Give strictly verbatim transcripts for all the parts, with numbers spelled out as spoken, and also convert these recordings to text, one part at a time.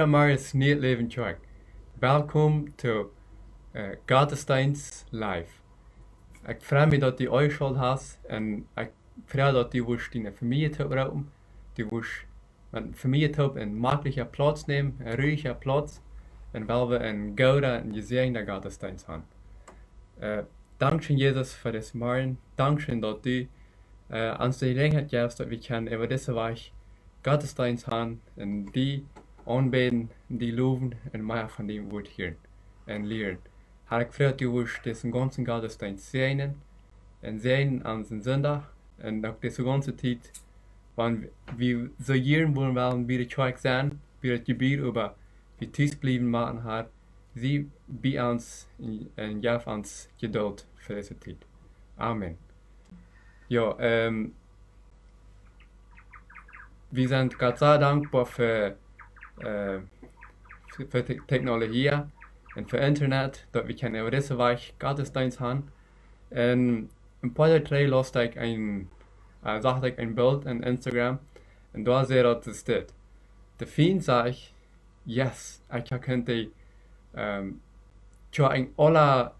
Goodemorjes, Nieet Läwen Kjoakj. Welkom to, äh, Gottesdienst live. Ekj frei mie, daut du enjeschalt hast, un ekj frei mie, daut du wurscht diene Famielje toop roopen, du wurscht met Famielje toop een maklicha Plauz nämen, een ruhicha Plauz, un well wie een gooda un jesäajenda Gottesdienst haben. Äh, dankscheen, Jesus, fa disen Morjen. Dankscheen, daut du, äh, ons de Jeläajenheit jefst, daut wie kjennen äwa disen Wajch Gottesdienst haben un die aunbäden, die lowen un mea von dien Wort hieren un lieren. Herr, ekj frei mie, daut du wurscht disen gaunzen Gottesdienst säajnen un säajnen aun disen Sindach un uk dise gaunze Tiet, wan wie soo jieren wellen, wie de Kjoakj sennen, wie daut Jebied, oba wie tus bliewen motten, Herr, sie bie ons un, un jeff ons Jeduld fa dise Tiet. Amen. Jo, ähm, wie sent Gott sea dankboa fa, äh, fa, fa Te-, Technologie un fa Internet, daut wie kjennen äwa disen Wajch Gottesdienst haben. Un een poa Doag trigj läs ekj een, äh, sach ekj een Bilt en Instagram, un doa säd daut es dit. De Fient sajcht: "Yes, ekj ha kunt de, ähm, tja, een aula,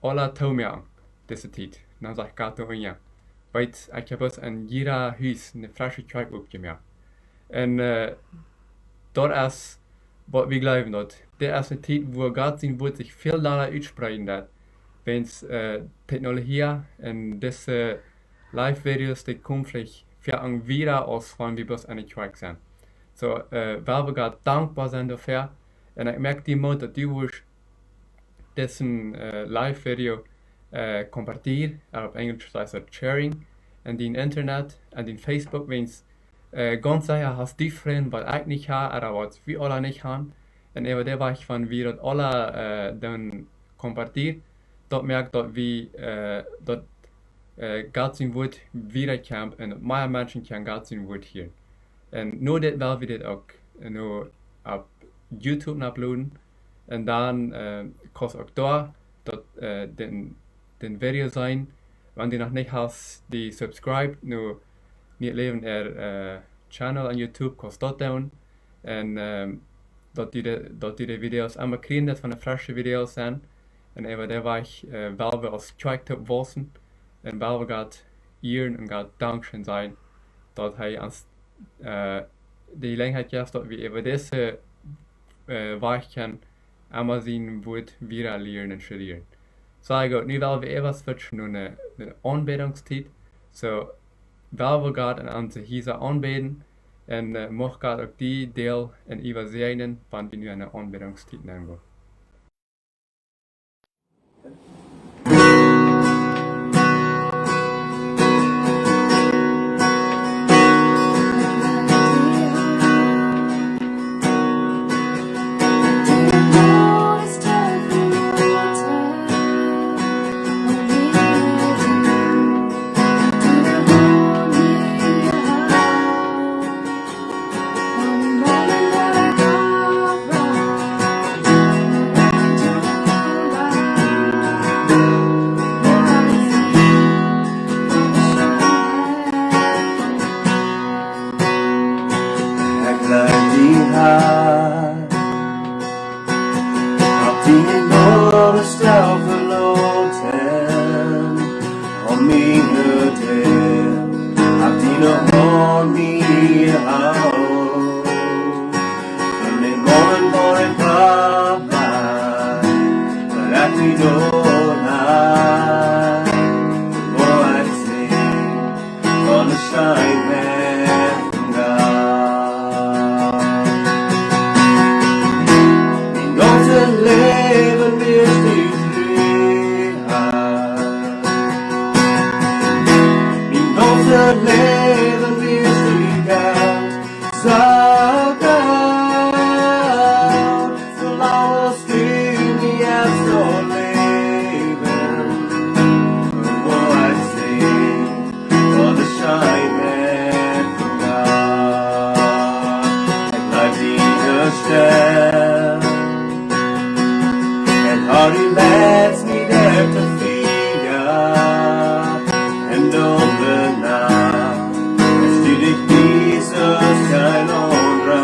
aula toomoaken, dise Tiet." Dan sajcht Gott to am: "Jo, weetst, ekj ha bloos en jieda Hus eene fresche Kjoakj oppjemoakt." Un, äh, daut es waut wie jleewen, daut dit es eene Tiet, wua Gott sien Wort sikj väl schneller utspreiden deit. Wiels, äh, Technologie un dise Live-Videos, dee komen veleicht väl aun wieda aus wan wie bloos enne Kjoakj sent. Soo, äh, well wie Gott dankboa sennen doafäa. Un ekj moak die Moot, daut du wurscht disen, äh, Live-Video, äh, compartir, äh, opp Enjlisch sajcht daut sharing, en dien Internet, en dien Facebook, wiels, äh, gaunz secha hast du Frind, waut ekj nich ha, ooda waut wie aula nich han. Un äwa dän Wajch, wan wie daut aula, äh, dan compartir, daut moakt, daut wie, äh, daut, äh, Gott sien Wort wieda kjemt un daut mea Menschen kjennen Gott sien Wort hieren. Un nu dit well wie dit uk, äh, nu opp YouTube uploaden. Un dan, äh, kaust uk doa daut, äh, dän, dän Video seenen. Wan du noch nich hast, dee subscribe no Nieet Läwen äa, äh, Channel aun YouTube, kaust daut doonen. Un, ähm, daut du de, daut du de Videos emma kjrieen deist, wan de fresche Videos sent. Un äwa dän Wajch, äh, well wie aus Kjoakj toop wausen. Un well wie Gott ieren un Gott dankscheen sajen, daut hee ons, äh, de Jeläajenheit jeft, daut wie äwa disen, äh, Wajch kjennen emma sien Wort wieda lieren un studieren. Soo, goot, nu well wie äwa switchen no eene, eene Aunbädungstiet. Soo, well wie Gott en onse Hiesa aunbäden. Un, äh, mucht Gott uk die Deel un äwa säajnen, wan wie nu enne Aunbädungstiet nengonen. Ekj leew die, Herr, opp diene Jnod veloten, om miene Deel, opp diene Haunt mie hoolen. Von dän Morjen, wua ekj oppwakj, bat ekj mie doa nenn, wua ekj sie von de Scheenheit von Gott. Mien gaunzet Läwen best du tru, Herr. Mien gaunzet Läwen best du Gott, soo Gott, soo lang aus du mie hast doa läwen, wua ekj sie von de Scheenheit von Gott. Ekj leew diene Stemm. Un Herr, du leitst mie derch de Fia un derch de Nacht. Hast du die Jesus, kjeen aundra.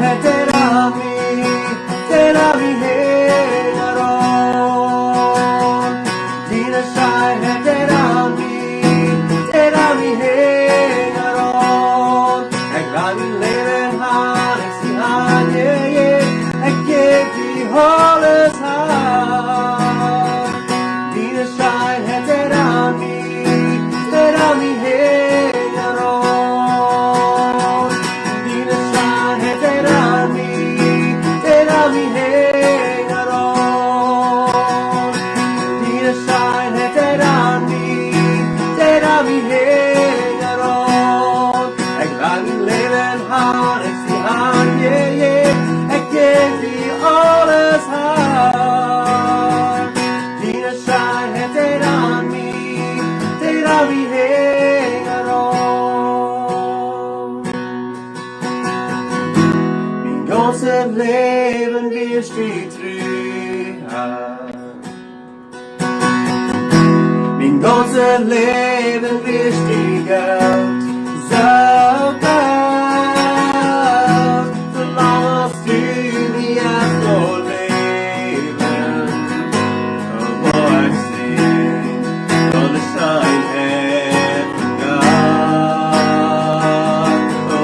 Deit aun mie, deit aun mie hinjaraun. Diene Scheenheit deit aun mie, deit aun mie hinjaraun. Ekj well mien Läwen han, ekj sie aunjejäft, ekj jäw die aules han. Diene Scheenheit deit aun mie, deit aun mie hinjaraun. Diene Scheenheit deit aun mie, deit aun mie hinjaraun. Diene Scheenheit deit aun mie, deit aun mie hinjaraun. Ekj well mien Läwen han, ekj sie aunjejäft, ekj jäw die aules han. Diene Scheenheit deit aun mie, deit aun mie hinjaraun. Mien gaunzet Läwen wia die tru. Mien gaunzet Läwen wia die goot, soo goot, soo lang aus du mie hast doa läwen leet. Woa ekj seenen von de Scheenheit von Gott,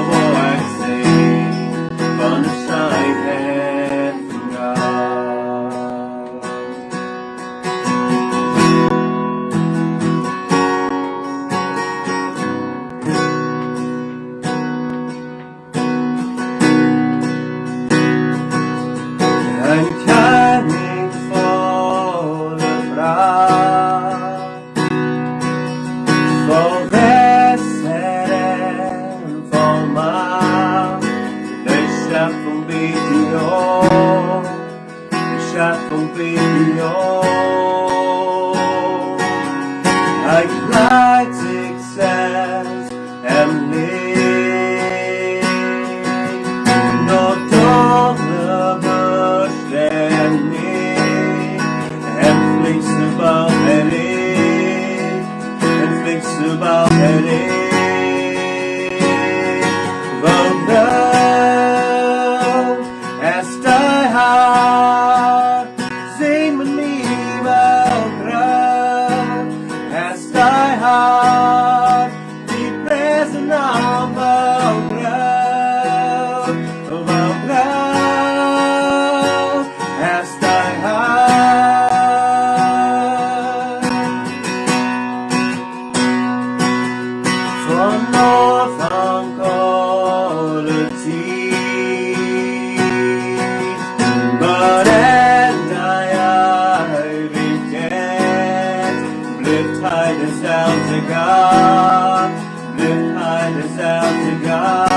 woa ekj seenen von de Scheenheit von Gott. Een Kjennich voll Pracht, voll Weisheit un voll Macht, de Schepfunk bieet die aun. Schepfunk bieet die aun. Hee jleicht sikj selfst em Licht. Nä, daut wia bestemmlich. Hee flicht soo boolt hee licht. Hee flicht soo boolt hee licht. Woo groot es dee Har, sien Mie woo groot es dee Har, wie priesen am, woo groot, woo groot es dee Har. Von Aunfank aule Tiet, bat en de Eewichkjeit, blift hee deselwja Gott, blift hee deselwja Gott.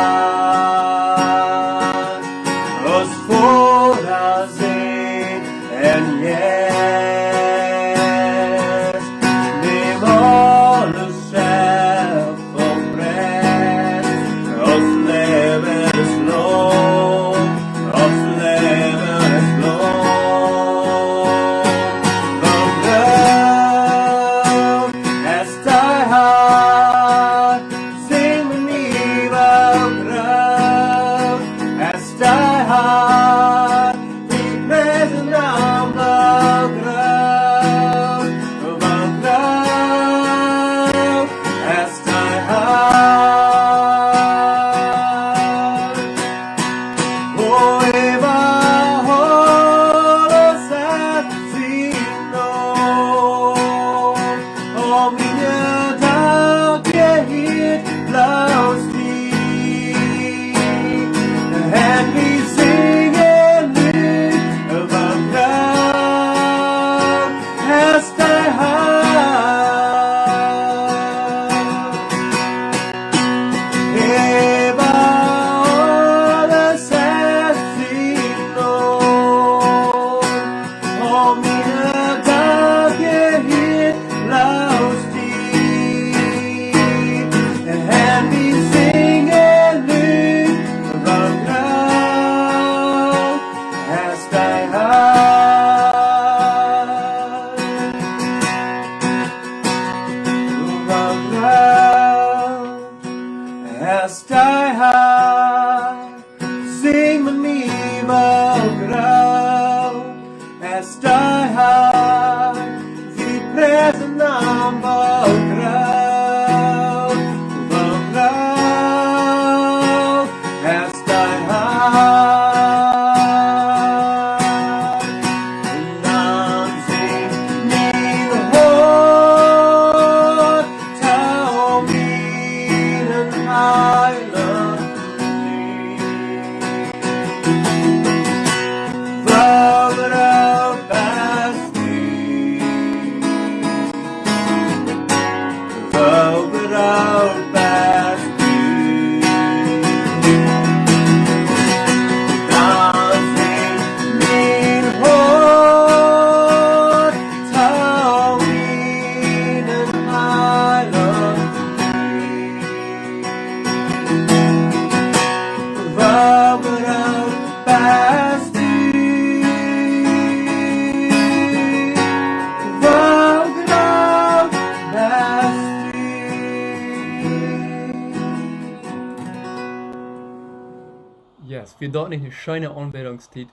Yes, wie daut nich eene scheene Aunbädungstiet?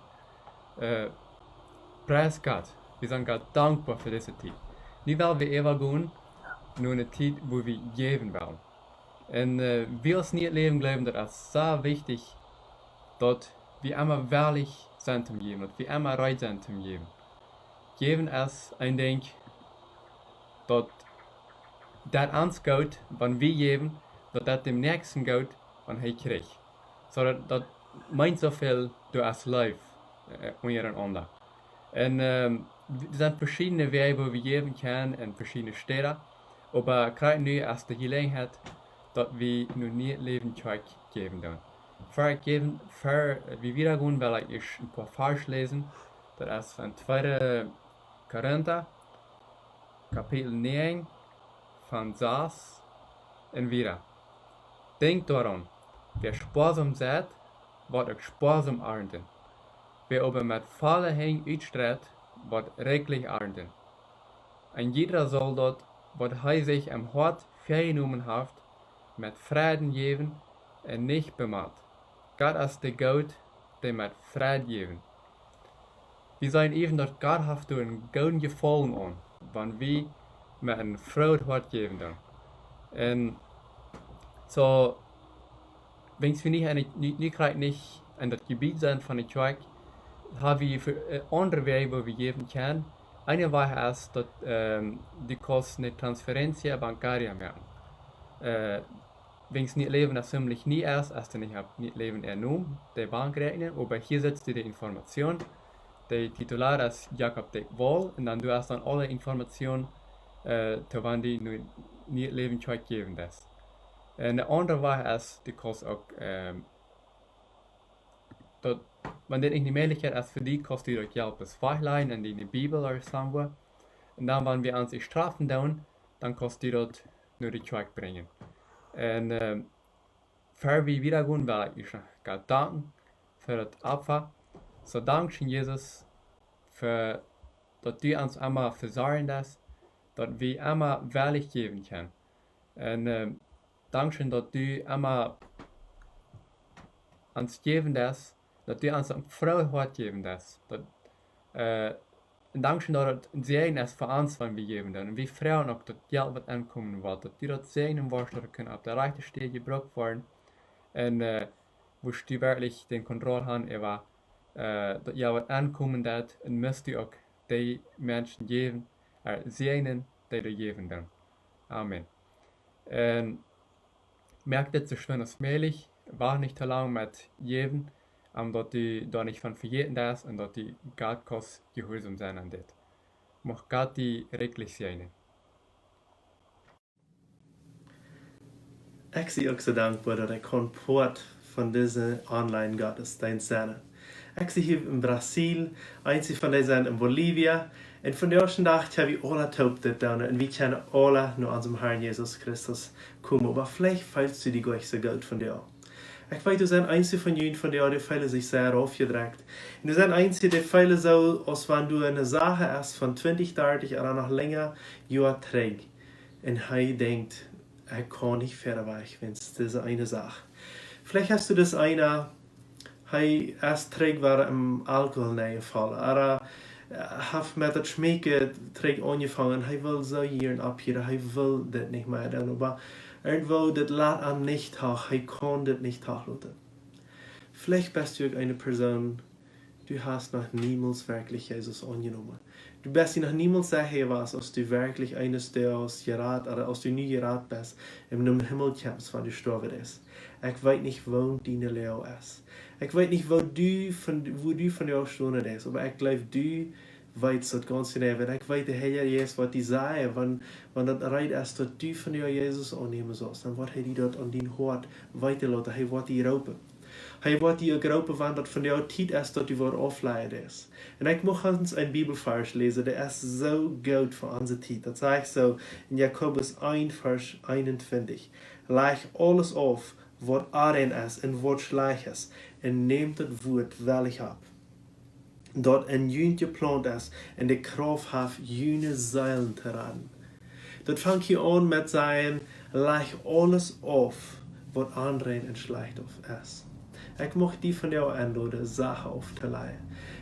Äh, pries Gott. Wie sent Gott dankboa fa dise Tiet. Nu well wie äwagonen no eene Tiet, wua wie jäwen wellen. Un äh, wie aus Nieet Läwen jleewen, daut es soo wichtich, daut wie emma wellich sent toom jäwen, daut wie emma reed sent toom jäwen. Jäwen es een Dinkj, daut, daut ons goot, wan wie jäwen, daut daut däm Näakjsten goot, wan hee kjricht. Soo daut, daut meent soo väl, doa es Leew äh, unjarenaunda. Un ähm, doa sent veschiedne Wäaj, wua wie jäwen kjennen, en veschiedne Städen. Oba krakjt nu es de Jeläajenheit, daut wie nu Nieet Läwen Kjoakj jäwen doonen. Ver ekj jäwen, ver äh, wie wieda gonen, well ekj ieescht een poa Varsch läsen. Daut es von tweede Korinta, Kapitel näajen, von sas un wieda. Denkjt doaraun: Wäa spoasom seit, woat uk spoasom arnten. Wäa oba met volle Henj utstreit, woat rikjlich arnten. Een jieda saul daut, waut hee sikj em Hoat väajenomen haft, met Freiden jäwen un nich bemat. Gott es de Gott, dee met Freid jäwen. Wie seenen äwen, daut Gott haft doa een gooden Jefaulen aun, wan wie met een frooet Hoat jäwen doonen. Un soo, wan wie nich, en, nu, nu krakjt nich en daut Jebied sent von de Kjoakj, ha wie ver-, äh, aundre Wäaj, wua wie jäwen kjennen. Eene Wäaj es daut ähm, du kaust eene transferencia bancaria moaken. Äh, wan Nieet Läwen es zimlich nie es, es doa nich opp Nieet Läwen äa Nomen, de Bankräakjnunk, oba hia sitst du de Information. De Titular es Jakob Dick Wall, un dan du hast dan aule Information äh, to wan du nu Nieet Läwen Kjoakj jäwen deist. Un de aundre Wäaj es, du kaust uk ähm, daut, wan dit nich eene Mäajlichkjeit es fa die, kaust du daut Jelt bloos wajchlajen en diene Bibel ooda somewhere. Un dan, wan wie ons ieescht trafen doonen, dan kaust du daut no de Kjoakj brinjen. Un ähm, ver wie wieda gonen, well ekj ieescht Gott danken fa daut Opfa. Soo, dankscheen, Jesus, fa daut du ons emma vesorjen deist, daut wie emma wellich jäwen kjennen. Un ähm, dankscheen, daut du emma ons jäwen deist, daut du ons een frooet Hoat jäwen deist. Daut äh, un dankscheen, daut et een Säajen es fa ons, wan wie jäwen doonen. Un wie froagen uk, daut Jelt, waut aunkomen woat, daut du daut säajnen woascht, daut et kaun opp de rajchte Städ jebrukt woaren. Un äh, woascht du werkjlich de Kontroll haben äwa äh, daut Jelt, waut aunkomen deit, un must du uk dee Menschen jäwen, äh, säajnen, dee doa jäwen doonen. Amen. Un moak dit soo schwind aus mäajlich, wacht nich too lang met jäwen, om daut du doa nich von vejäten deist un daut du Gott kaust jehuarsom sennen aun dit. Mucht Gott die rikjlich säajnen. Ekj sie uk soo dankboa, daut ekj kaun Poat von dise Online-Gottesdeenst sennen. Ekj sie hia en Brasil, eenje von dee sent en Bolivia, un vondoag dän Dach kjenn wie aula toop dit doonen, un wie kjennen aula no onsen Harn Jesus Christus komen. Oba veleicht feelst du die nich soo goot vondoag. Ekj weet, doa sent eenje von junt vondoag, dee feelen sikj sea aufjedrekjt. Un doa sent eenje, dee feelen soo, aus wan doa eene Sach es von twintich, dartich ooda noch lenja Joa trigj. Un hee denkjt: Ekj kaun nich wieda wajch, wan dise eene Sach. Veleicht hast du dis eena, hee es trigj wada em Alkohol nenjefollen, ooda äh, haft met daut Schmeeken trigj aunjefongen. Hee well soo jieren opphieren, hee well dit nich mea doonen, oba irjentwoo daut lat am nich too, hee kaun dit nich tooloten. Veleicht best du uk eene Persoon, du hast noch niemols werkjlich Jesus aunjenomen. Du best die noch niemols secha jewast, aus du werkjlich eenes Doages jerat, ooda aus du nu jerat best, em, em Himmel kjemst, wan du stoawen deist. Ekj weet nich, woo diene Loag es. Ekj weet nich, woo du von, woo du vondoag stonen deist, oba ekj jleew, du weetst daut gaunz jeneiw. Un ekj weet, de Herr Jesus woat die sajen, wan, wan daut reed es, daut du vondoag Jesus aunnämen saust, dan woat hee die daut aun dien Hoat weeten loten. Hee woat die roopen. Hee woat die uk roopen, wan daut vondoag Tiet es, daut du woascht auflajen. Un ekj mucht ons een Bibelvarsch läsen, dee es soo goot fa onse Tiet. Daut sajcht soo en Jakobus eent, Varsch eenuntwintich: Lajcht aules auf, waut onrein es un waut schlajcht es, un nämt daut Wuat wellich opp, daut en junt jeplaunt es, un de Krauft haft, june Seelen to raden. Daut fangt hia aun met sajen: Lajcht aules auf, waut onrein un schlajcht es. Ekj mucht die vondoag enloden, Sachen auftoläjen.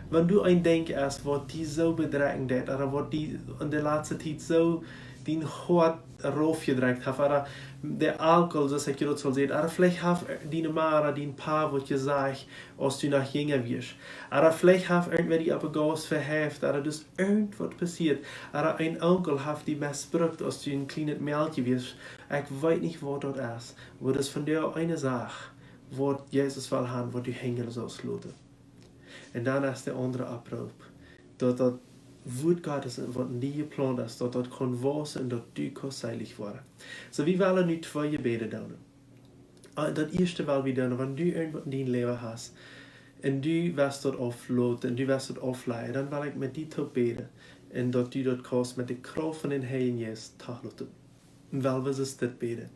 Wan du een Dinkj hast, waut die soo bedrekjen deit, ooda waut die en de latste Tiet soo dien Hoat raufjedrekjt haft, ooda de Alkohol, soo aus ekj daut soo säd, ooda veleicht haft diene Mame, dien Pa waut jesajcht, aus du noch jinja wieescht. Ooda veleicht haft irjentwäa die opp de Gauss vehäft, ooda daut irjentwaut passieet, ooda een Onkel haft die missbrukt, aus du een kjlienet Mejalkje wieescht. Ekj weet nich, waut daut es, oba daut es vondoag eene Sach, waut Jesus well haben, waut du hinjen saust loten. Un dan es de aundre Oproop, daut daut Wuat Gottes, waut en die jeplaunt es, daut daut kaun wausen un daut du kaust seelich woaren. Soo, wie wellen nu twee Jebäde doonen. Äh, daut ieeschte well wie doonen, wan du irjentwaut en dien Läwen hast, un du west daut aufloten, un du west daut aufläjen, dan well ekj met die toop bäden, un daut du daut kaust met de Krauft von dän Heiljen Jeist toloten. Un well wie dit bäden.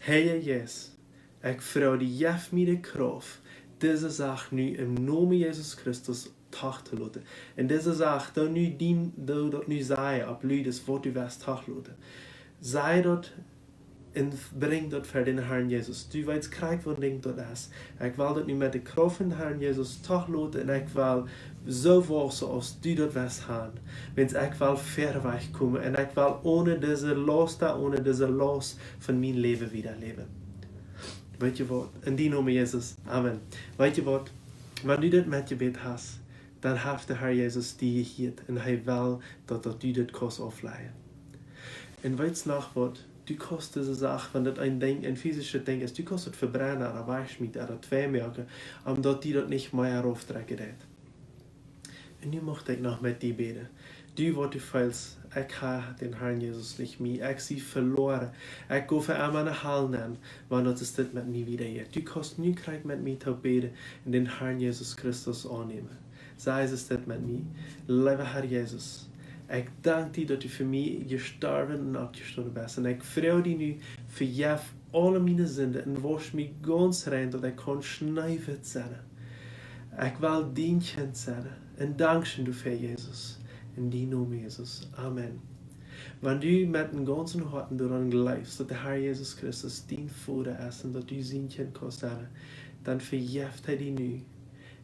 Heilja Jeist, ekj froag die, jeff mie de Krauft, dise Sach nu em Nomen Jesus Christus toloten. Un dise Sach, doo nu dien, doo daut nu sajen, opp Lüden, waut du west toloten. Saj daut un brinj daut ver dän Harn Jesus. Du weetst krakjt, waut Dinkj daut es. Ekj well daut nu met de Krauft von dän Harn Jesus toloten un ekj well soo wausen, aus du daut west haben. Wiels ekj well wieda wajchkomen un ekj well onen dise Laust, onen dise Laust von mien Läwen wieda läwen. Weetst du waut? En dien Nomen, Jesus. Amen. Weetst du waut? Wan du dit metjebäden hast, dan haft de Harr Jesus die jehieet un hee well, daut, daut du dit kaust aufläjen. Un weetst noch waut? Du kaust dise Sach, wan daut een Dinkj, een fisischet Dinkj es, du kaust daut vebrennen ooda wajchschmieten ooda twei moaken, om daut die daut nich mea raufdrekjen deit. Un nu mucht ekj noch met die bäden. Du, waut du feelst, ekj hab dän Harn Jesus nich mea, ekj sie veloaren, ekj go fa emma enne Hal nenn, wan daut es dit met mie wieda jeit. Du kaust nu krakjt met mie toop bäden un dän Harn Jesus Christus aunnämen. Saj, es dit met mie? Leewa Harr Jesus, ekj dank die, daut du fa mie jestorwen un oppjestonen best. Un ekj froag die nu, vejeff aule miene Sinden un wausch mie gaunz rein, daut ekj kaun schneewitt sennen. Ekj well dien Kjint sennen. Un dankscheen doafäa, Jesus. En dien Nomen, Jesus. Amen. Wan du met dän gaunzen Hoaten doaraun jleefst, daut de Harr Jesus Christus dien Voda es un daut du sien Kjint kaust sennen, dan vejeft hee die nu.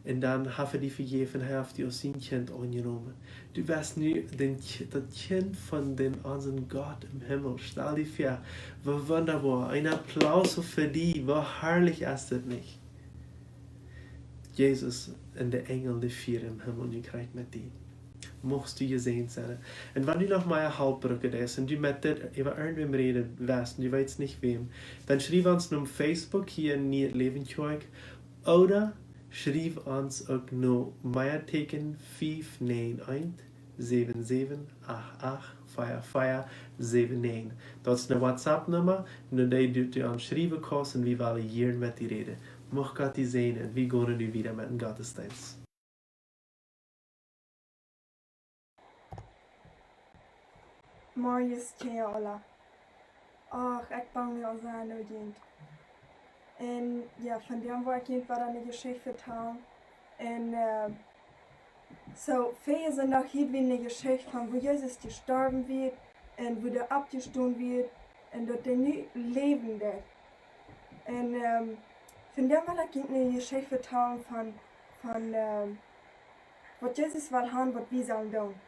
Un dan haft hee die vejäft, hee haft die aus sien Kjint aunjenomen. Du best nu dän Kj-, daut Kjint von dän, onsen Gott em Himmel. Stal die väa, woo wundaboa. Een Applaus fa die, woo harlich es daut nich? Jesus un de Enjel, dee fieren em Himmel nu krakjt met die. Muchst du jesäajent sennen. Un wan du noch mea Help brucken deist un du met dit äwa irjentwäm räden west un du weetst nich wäm, dan schriew ons no Facebook hia en Niee Läwen Kjoakj ooda schriew ons uk no Meateken fief näajen eent, säwen säwen acht acht, vea vea säwen näajen. Daut es eene WhatsApp-Numma, no dee du, du ons schriewen kaust un wie wellen hia met die räden. Mucht Gott die säajnen, wie gonen nu wieda met dän Gottesdeenst. Morjes, Kjinja aula. Ach, ekj bang mie aul sea no junt. Un jo, vondoag woa ekj junt wada eene Jeschicht vetalen. Un, äh, soo, väajen Sindach hieed wie eene Jeschicht von woo Jesus jestorwen wia un woo hee oppjestonen wia un daut hee nu läwen deit. Un, ähm, vondoag well ekj junt eene Jeschicht vetalen von, von, ähm, waut Jesus well haben, waut wie sellen doonen.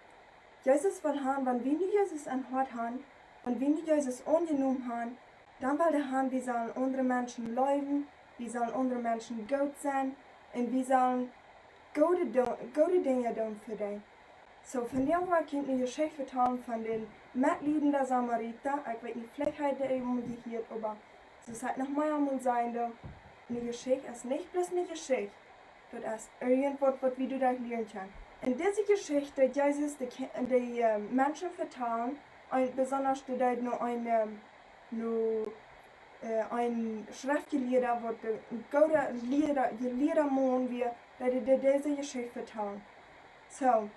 Jesus well haben, wan wie nu Jesus em Hoat haben, wan wie nu Jesus aunjenomen haben, dan well hee haben, wie sellen aundre Menschen leewen, wie sellen aundre Menschen goot sennen un wie sellen goode do-, goode Dinja doonen fa dee. Soo, vondoag woa ekj junt eene Jeschicht vetalen von dän metliedenden Samarita. Ekj weet nich, veleicht haft jie dee emol jehieet, oba soo aus ekj noch mol emol sajen doo, eene Jeschicht es nich bloos eene Jeschicht. Daut es irjentwaut, waut wie doaderch lieren kjennen. En dise Jeschicht deed Jesus de Ki-, de, äh, Menschen vetalen, un besonda deed hee no een, ähm, no, äh, een Schreftjelieeda, waut de, een gooda Liera, jelieeda Maun wia, deed hee dise Jeschicht vetalen. Soo,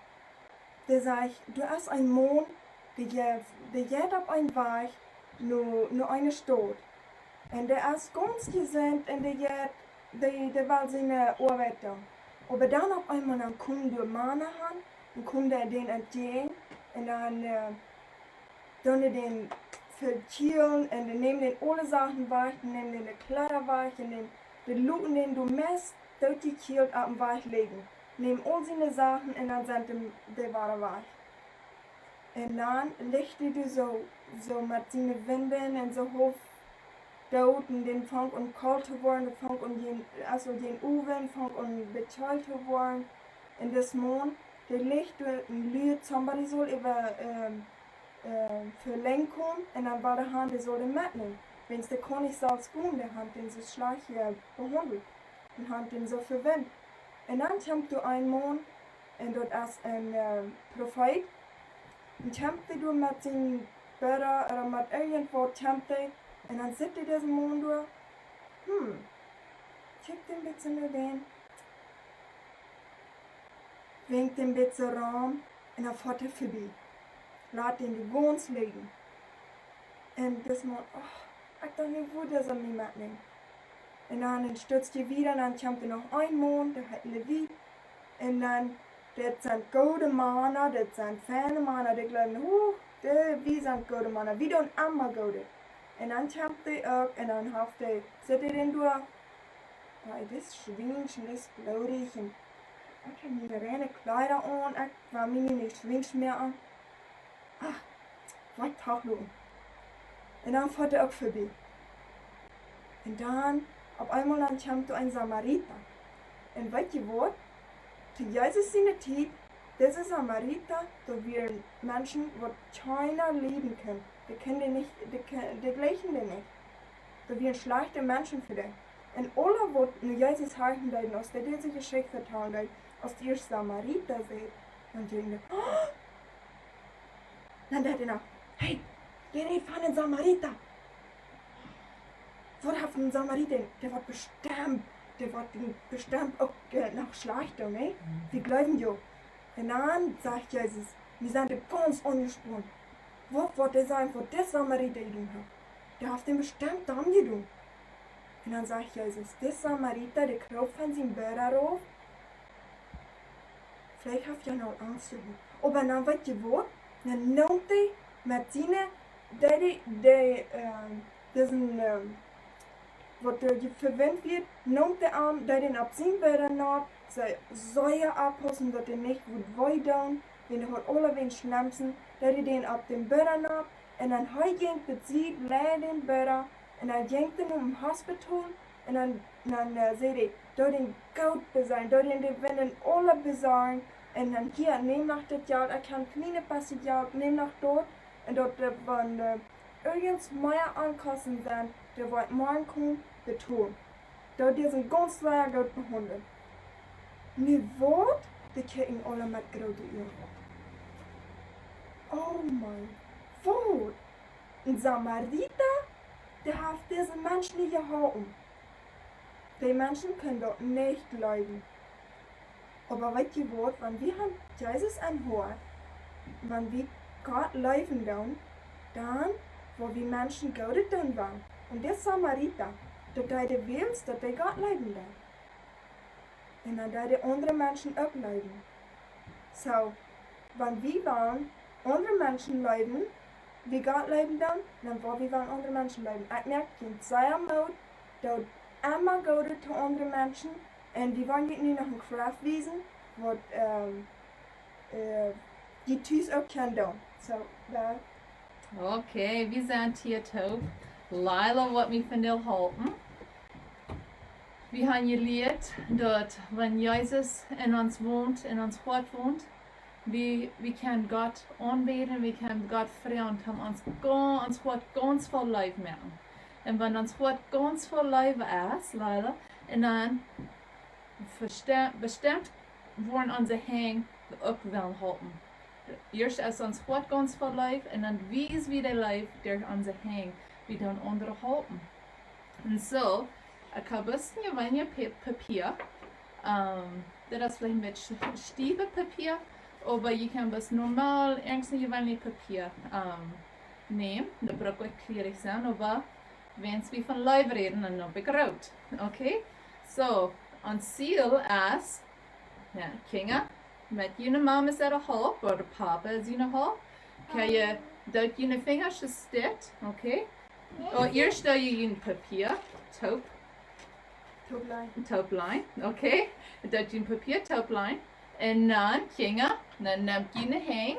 dee sajcht, doa es een Maun, dee jeit, dee jeit opp een Wajch no, no eene Staut. Un dee es gaunz jesunt un dee jeit, dee, dee well siene Oabeit doonen. Oba dan opp eemol dan komen doa Mana aun, un komen dee dän entjäajen, un dan, äh, doonen dee dän vekjielen, un dee nämen dän aule Sachen wajch, dee nämen dän de Kjleeda wajch, un dee, dee loten dän doa meist dootjekjielt opp dän Wajch lijen. Nemm aul siene Sachen un dan sent dee, dee wada wajch. Un dan licht hee doa soo, soo met siene Winden un soo haulf doot un dan funk aun kolt to woaren, dan funk aun, aus aul dän Owen funk aun bät kolt to woaren. Un dis Maun, dee licht doa un luat, somebody saul äwa, ähm, äh, fa lang komen un dan wada han, dee saul dän metnämen. Wiels dee kaun nich selfst gonen, dee han dän soo schlajcht, äh, behaundelt. Un han dän soo vewint. Un dan kjemt doa een Maun, un daut es een, äh, Profeet. Un kjemt dee doa met sien Bäda ooda met irjentwaut kjemt dee. Un dan sitt dee disen Maun doa. Hm. Kjikjt een bät no dän. Winkjt een bät rom un dan foat hee vebie. Lat dän doa gaunz lijen. Un dis Maun, oh, ekj docht nich, woo dee saul mie metnämen. Un dan een Stootje wieda, un dan kjemt doa noch een Maun, dee heet Levi. Un dan, dit sent goode Mana, dit sent feine Mana, dee jleewen, oh, dee, wie sent goode Mana, wie doonen emma Goodet. Un dan kjemt dee uk, un dan haft dee, sitt dee dan doa, oh, dit es schwiensch un dit es bloodich, un ekj hab miene reine Kjleeda aun, ekj well mie nich schwiensch moaken. Ah, waut toch nu? Un dan foat hee uk vebie. Un dan, opp eemol dan kjemt doa een Samarita. Un weet jie waut? To Jesus siene Tiet, dise Samarita, daut wieren Menschen, waut kjeena lieden kunn. Dee kunnen dee nich, dee kun-, dee jlikjten dee nich. Daut wieren schlajchte Menschen fa dee. Un aule, waut no Jesus horchen deeden, aus dee dise Jeschicht vetalen deeden, aus dee ieescht Samarita säd, dan denkjen dee, oh, dan denkjt eena, hey, dee rät von een Samarita. Waut haft een Samarita? Dee woat bestemmt, dee woat dän bestemmt uk, äh, noch schlajcht doonen, nä? Mhm. Wie jleewen jo. Un dan sajcht Jesus, wie sent doa gaunz aunjespornt. Waut woat dee sajen, waut dis Samarita jedonen haft? Dee haft dän bestemmt dan jedonen. Un dan sajcht Jesus, dis Samarita, dee kroop von sien Bäda rauf. Veleicht haft hee noch Angst jehaut. Oba dan weet jie waut? Dan neem hee met siene, dee, dee, dee, ähm, disen, ähm, waut doa je-, vewint wia, neem hee am, deed dän opp sien Bäda nopp, see, soo sea oppaussen, daut dee nich wudd wee doonen, wiels dee haud aulawäajen Schlempsen, deed hee dän opp dän Bäda nopp, un dan hee jinkj bie siene Sied, läd dän Bäda, un dan jinkj hee nom Hospital, un dan, dan, äh, säd hee, doo dän goot besorjen, doo dän de Winden aula besorjen, un dan hia, nemm noch dit Jelt, ekj hab een kjlienet bät Jelt, nemm noch daut, un daut, äh, wan, äh, irjent mea Onkosten sent, dee woa ekj morjen komen betolen. Doo disen gaunz sea goot behaundlen. Nu waut? Dee kjikjen aula met groote Uagen. Oh mien Gott. Een Samarita, dee haft disen Mensch nich jeholpen. Dee Menschen kunnen daut nich jleewen. Oba weet jie waut, wan wie aun Jesus aunhooren, wan wie Gott leewen doonen, dan woa wie Menschen Goodet doonen wellen. Un dis Samarita, daut deed dee wiels, daut dee Gott leewen doonen. Un dan deed dee aundre Menschen uk leewen. Soo, wan wie wellen aundre Menschen leewen, wie Gott leewen doonen, dan woa wie wellen aundre Menschen leewen. Ekj moak junt sea Moot, doot emma Goodet to aundre Menschen. Un wie wellen junt nu noch een Krauft wiesen, waut, ähm, äh, jie tus uk kjennen doonen. Soo, doa. Okay, wie sent hia toop. Lila woat mie vondoag halpen. Wie haben jelieet, daut wan Jesus en ons wont, en ons Hoat wont, wie, wie kjennen Gott aunbäden, wie kjennen Gott froagen, om ons ga-, ons Hoat gaunz voll Leew moaken. Un wan ons Hoat gaunz voll Leew es, Lila, un dan beste-, bestemmt woaren onse Henj uk wellen halpen. Ieescht es ons Hoat gaunz voll Leew, un dan wies wie de Leew derch onse Henj, wie doonen aundre halpen. Un soo, ekj hab bloos een jeweenlich Pa-, Papia. Ähm, daut es veleicht een bät sch-, stiewa Papia, oba jie kjennen bloos normal, irjent een jeweenlich Papia, ähm, nämen. Daut brukt nich kjlierich sennen, oba wan wie von Leew räden, dan hab ekj root. Okay? Soo, ons Ziel es, jo, Kjinja, met june Mama äare Help, ooda Papa siene Help, kjenn jie daut june Finjasch stiet, okay? Oh, ieescht doo jie june Papia toop. Tooplein. Tooplein, okay. Daut jie een Papia toopleien. Un dan, Kjinja, dan nämt jie ne Henj.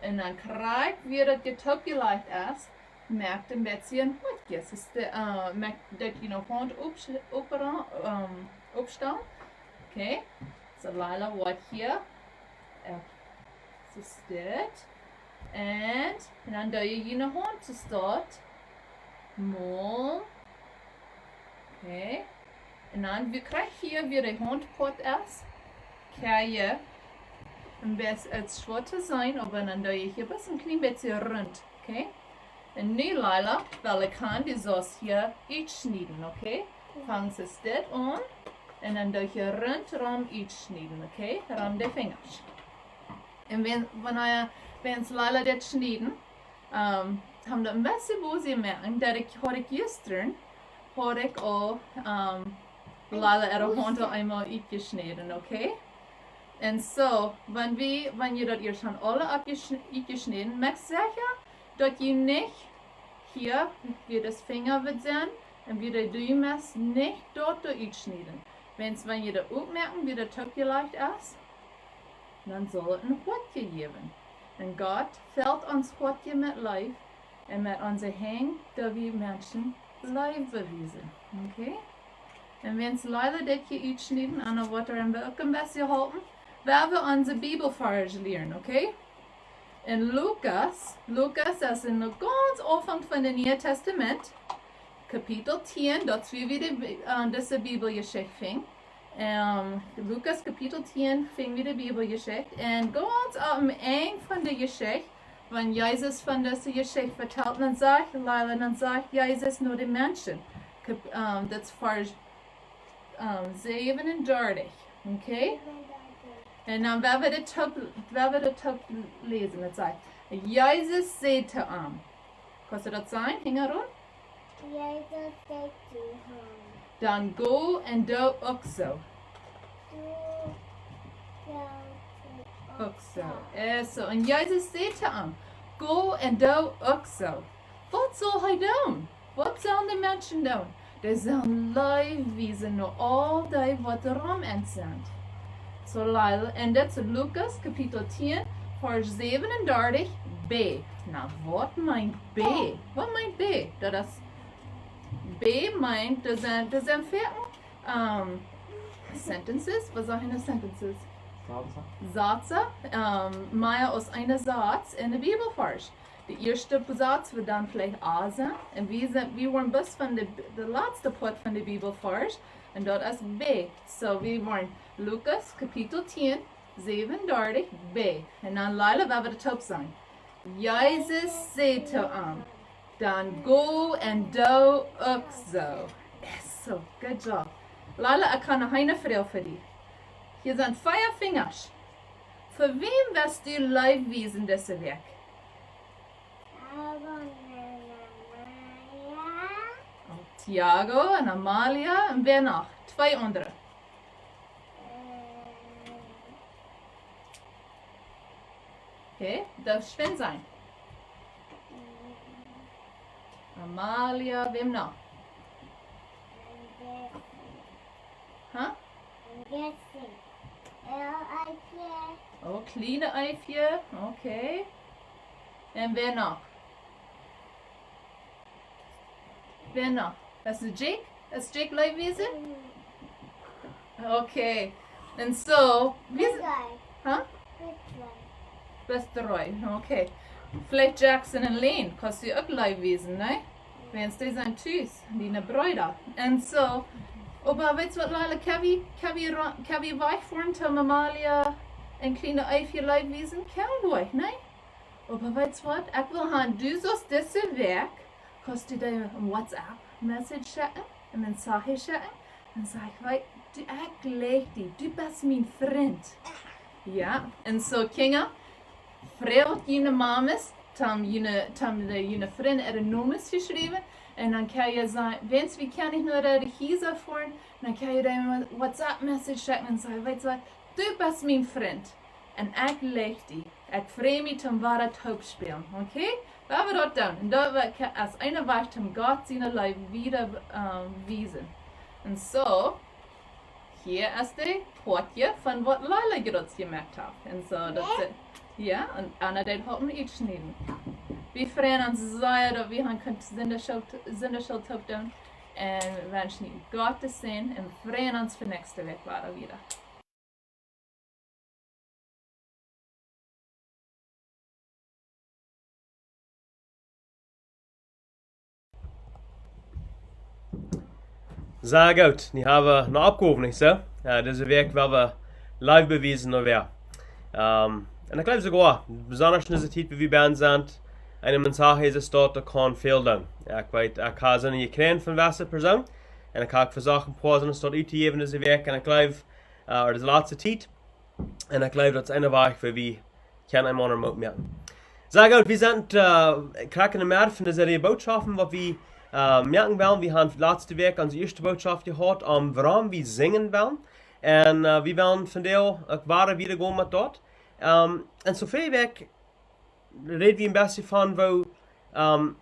Un dan krakjt woo daut jie toopjelajcht es, moakt een bät een Hoatje. Es de, äh, moakt daut jie ne Haunt opp, opp, ähm, oppstalen. Okay. So, Lila woat hia. Äh, so es dit. Un, un dan doo jie june Haunt soo doa. Mol. Okay. Un dan, wie kjrieen hia woo de Hauntpoat es. Kjrie een bät, et es schwoa to seenen, oba dan doo jie hia bloos een kjlien bät runt, okay? Un nu, Lila, well ekj han, du saust hia utschnieden, okay? Fangst du dit aun un dan doo jie runt rom utschnieden, okay? Rom de Finjasch. Un wan, wan, äh, wan Lila dit schnieden, ähm, haud daut een bät woo see moaken, daut ekj, haud ekj jistren, haud ekj aul, ähm, Lila äare Haunt aul eemol utjeschnäden, okay? Un so, wan wie, wan jie daut ieescht han aule oppjeschn-, utjeschnäden, moakt secha, daut jie nich hia, woo daut Finja woat sennen, un woo de Dumes nich doa utschnieden. Wan, wan jie daut uk moaken, woo daut toopjelajcht es, dan saul et een Hoatje jäwen. Un Gott felt ons Hoatje met Leew un met onse Henj doo wie Menschen Leew bewiesen. Okay? Un wan Lila dit hia utschnieden, Anna woat äa een bät, uk een bät halpen, woa wie onse Bibelvarsch lieren, okay? En Lukas, Lukas es en de gaunz Aunfank von de Niee Tastament, Kapitel tieen, daut es woo wie de Bi-, äh, dise Bibeljeschicht finjen. Ähm, Lukas Kapitel tieen finj wie de Bibeljeschicht. Un gaunz aum Enj von de Jeschicht, wan Jesus von dise Jeschicht vetalt, dan sajcht, Lila, dan sajcht Jesus no de Menschen. Kap-, ähm, daut es Varsch, ähm, säwenundartich, okay? Un dan woa wie daut toop, woa wie daut toop läsen, daut sajcht, Jesus säd to am. Kaust du daut seenen, Hinjarun? Jesus säd to am. Dan go un doo uk soo. Go, go, go. Uk soo. Äh, soo. Un Jesus säd to am, go un doo uk soo. Waut saul hee doonen? Waut sellen de Menschen doonen? Dee sellen Leew wiesen no aul dee waut rom an sent. Soo, Lila, un daut es Lukas, Kapitel tieen, Varsch säwenundartich, B. Na, waut meent B? Waut meent B? Daut es, B meent, doa sent, doa sent vea, ähm, sentences. Waut sent sentences? Sätze. Sätze, ähm, mea aus een Satz en de Bibelvarsch. De ieeschte Satz woat dan veleicht A sennen. Un wie sent, wie woaren bloos von de, de latste Poat von de Bibelvarsch. Un daut es B. Soo, wie woaren Lukas, Kapitel tieen, säwenundartich, B. Un dan, Lila, woa wie daut toop seenen. Jesus säd to am, dan go un doo uk soo. Es soo, good job. Lila, ekj hab noch eene Froag fa die. Hia sent vea Finjasch. Fa wäm wurscht du Leew wiesen dise Wäakj? Tiago un Amalia. Oh, Tiago un Amalia. Un wäa noch? Twee aundre. Äh. Okay, daut schwind sennen. Amalia, wäm noch? Ein Gässin. Hä? Ein Gässin. Ja, Eifje. Oh, kjliene Eifje. Okay. Un wäa noch? Wäa noch? Wurscht du Jake? Wurscht Jake Leew wiesen? Mhm. Okay. Un soo, wie s-, Drei. Hä? Drei. Best dree, okay. Veleicht Jackson un Lane, kaust du uk Leew wiesen, nä? Wiels dee sent tus, diene Breeda. Un soo, oba weetst waut, Lila, kjenn wie, kjenn wie ro-, kjenn wie wajchfoaren to Amalia un kjliene Eifje Leew wiesen? Kjenn wie, nä? Oba weetst waut, ekj well han, du saust dise Wäakj, kaust du dee een WhatsApp-Message schekjen, een Mensaje schekjen, un saj: Weetst du, ekj leew die, du best mien Frint. Jo, un soo, Kjinja, froagt june Mames, toom june, toom de, june Frind äare Nomes to schriewen, un dan kjenn jie sajen, wan wie kjennen nich no de Hiesa foaren, dan kjenn jie dee een WhatsApp-Message schekjen un sajen: Weetst waut, du best mien Frint. Un ekj leew die. Ekj frei mie toom wada toop spälen. Okay? Woa wie daut doonen. Un daut woat, es een Wajch toom Gott siene Leew wieda, ähm, wiesen. Un soo, hia es de Poatje von waut Leila jrods jemoakt haft. Un soo, daut es, jo, un Anna deed halpen utschnieden. Wie freien ons sea, daut wie han kunt Sindachschool, Sindachschool toop doonen. Un wenschen junt Gott to säajnen un freien ons fa näakjste Wäakj wada wieda. Sea goot, nu hab wie ne Oppgow, nich soo? Jo, dise Wäakj well wie Leew bewiesen no wäa. Ähm, un ekj jleew soogoa, besonda en dise Tiet, wua wie benne sent, en de Mensajch es daut, daut kaun väl doonen. Jo, ekj weet, ekj hab soone jekjräajen von wesse Persoon, un ekj hab jesajcht, een poa soone daut uttojäwen dise Wäakj, un ekj jleew, äh, ooda dise latste Tiet, un ekj jleew, daut es een Wajch, wua wie kjennen eemol Moot moaken. Sea goot, wie sent, äh, krakjt enne Medd von dise Reaj Bootschoften, waut wie, äh, moaken wellen. Wie han latste Wäakj onse ieeschte Bootschoft jehaut, om wuarom wie sinjen wellen. Un, äh, wie wellen vondoag uk wada wieda gonen met daut. Ähm, un soo väl Wäakj räd wie een bät von, woo, ähm,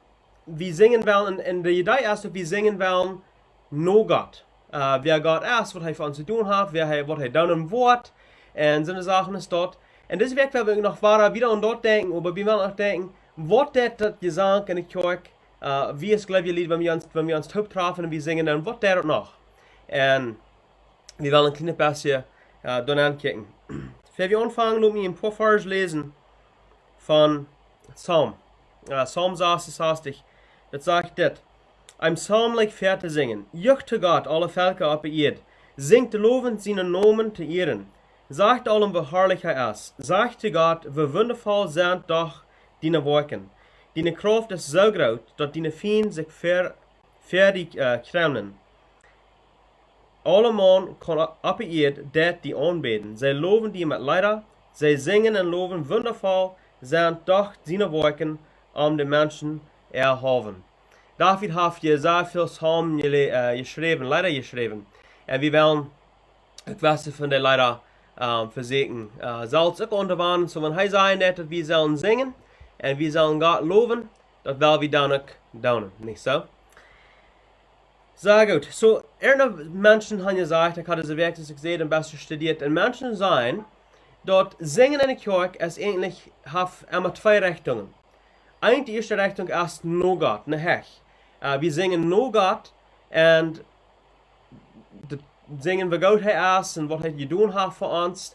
wie sinjen wellen, un, un de Idee es, daut wie sinjen wellen no Gott. Äh, wäa Gott es, waut hee fa ons jedonen haft, wäa hee, waut hee doonen woat, un soone Sachen es daut. Un dise Wäakj well wie noch wada wieda aun daut denkjen, oba wie wellen uk denkjen, waut deit daut Jesank enne Kjoakj, äh, wie aus jleewje Lied, wan wie ons, wan wie ons toop trafen un wie sinjen, dan waut deit daut noch? Un wie wellen een kjlien bät, äh, doaraun kjikjen. Ea wie aunfangen, lot mie een poa Varsch läsen von Psalm. Äh, Psalm sasunsastich. Daut sajcht dit. Een Psalm, like, fa to sinjen. Jucht to Gott, aule Velkja oppe Ieed. Sinjt lowent sienen Nomen to ieren. Sajcht aulem, woo harlich hee es. Sajcht to Gott, woo wundavoll sent doch diene Woakjen. Diene Krauft es soo groot, daut diene Fiend sikj ver, ver die, äh, kjreemlen. Aulemaun kaun o-, oppe Ieed deit die aunbäden. See lowen die met Leeda. See sinjen un lowen, wundavoll sent doch diene Woakjen om de Menschen erhaben. David haft hia sea väl Psalmen jele-, äh, jeschräwen, Leeda jeschräwen. Un wie wellen uk wesse von de Leeda, ähm, vesieekjen, äh, selfst uk auntowanen. Soo, wan hee sajcht, daut wie sellen sinjen un wie sellen Gott lowen, daut well wie dan uk doonen, nich soo? Sea goot. Soo, eenje Menschen han jesajcht, ekj haud dise Wäakj, aus ekj säd, een bät studieet, un Menschen sajen, daut sinjen enne Kjoakj es eejentlich, haft emma twee Rechtungen. Eent, de ieeschte Rechtunk es no Gott, no Hecht. Äh, wie sinjen no Gott un daut sinjen, woo goot hee es un waut hee jedonen haft fa ons.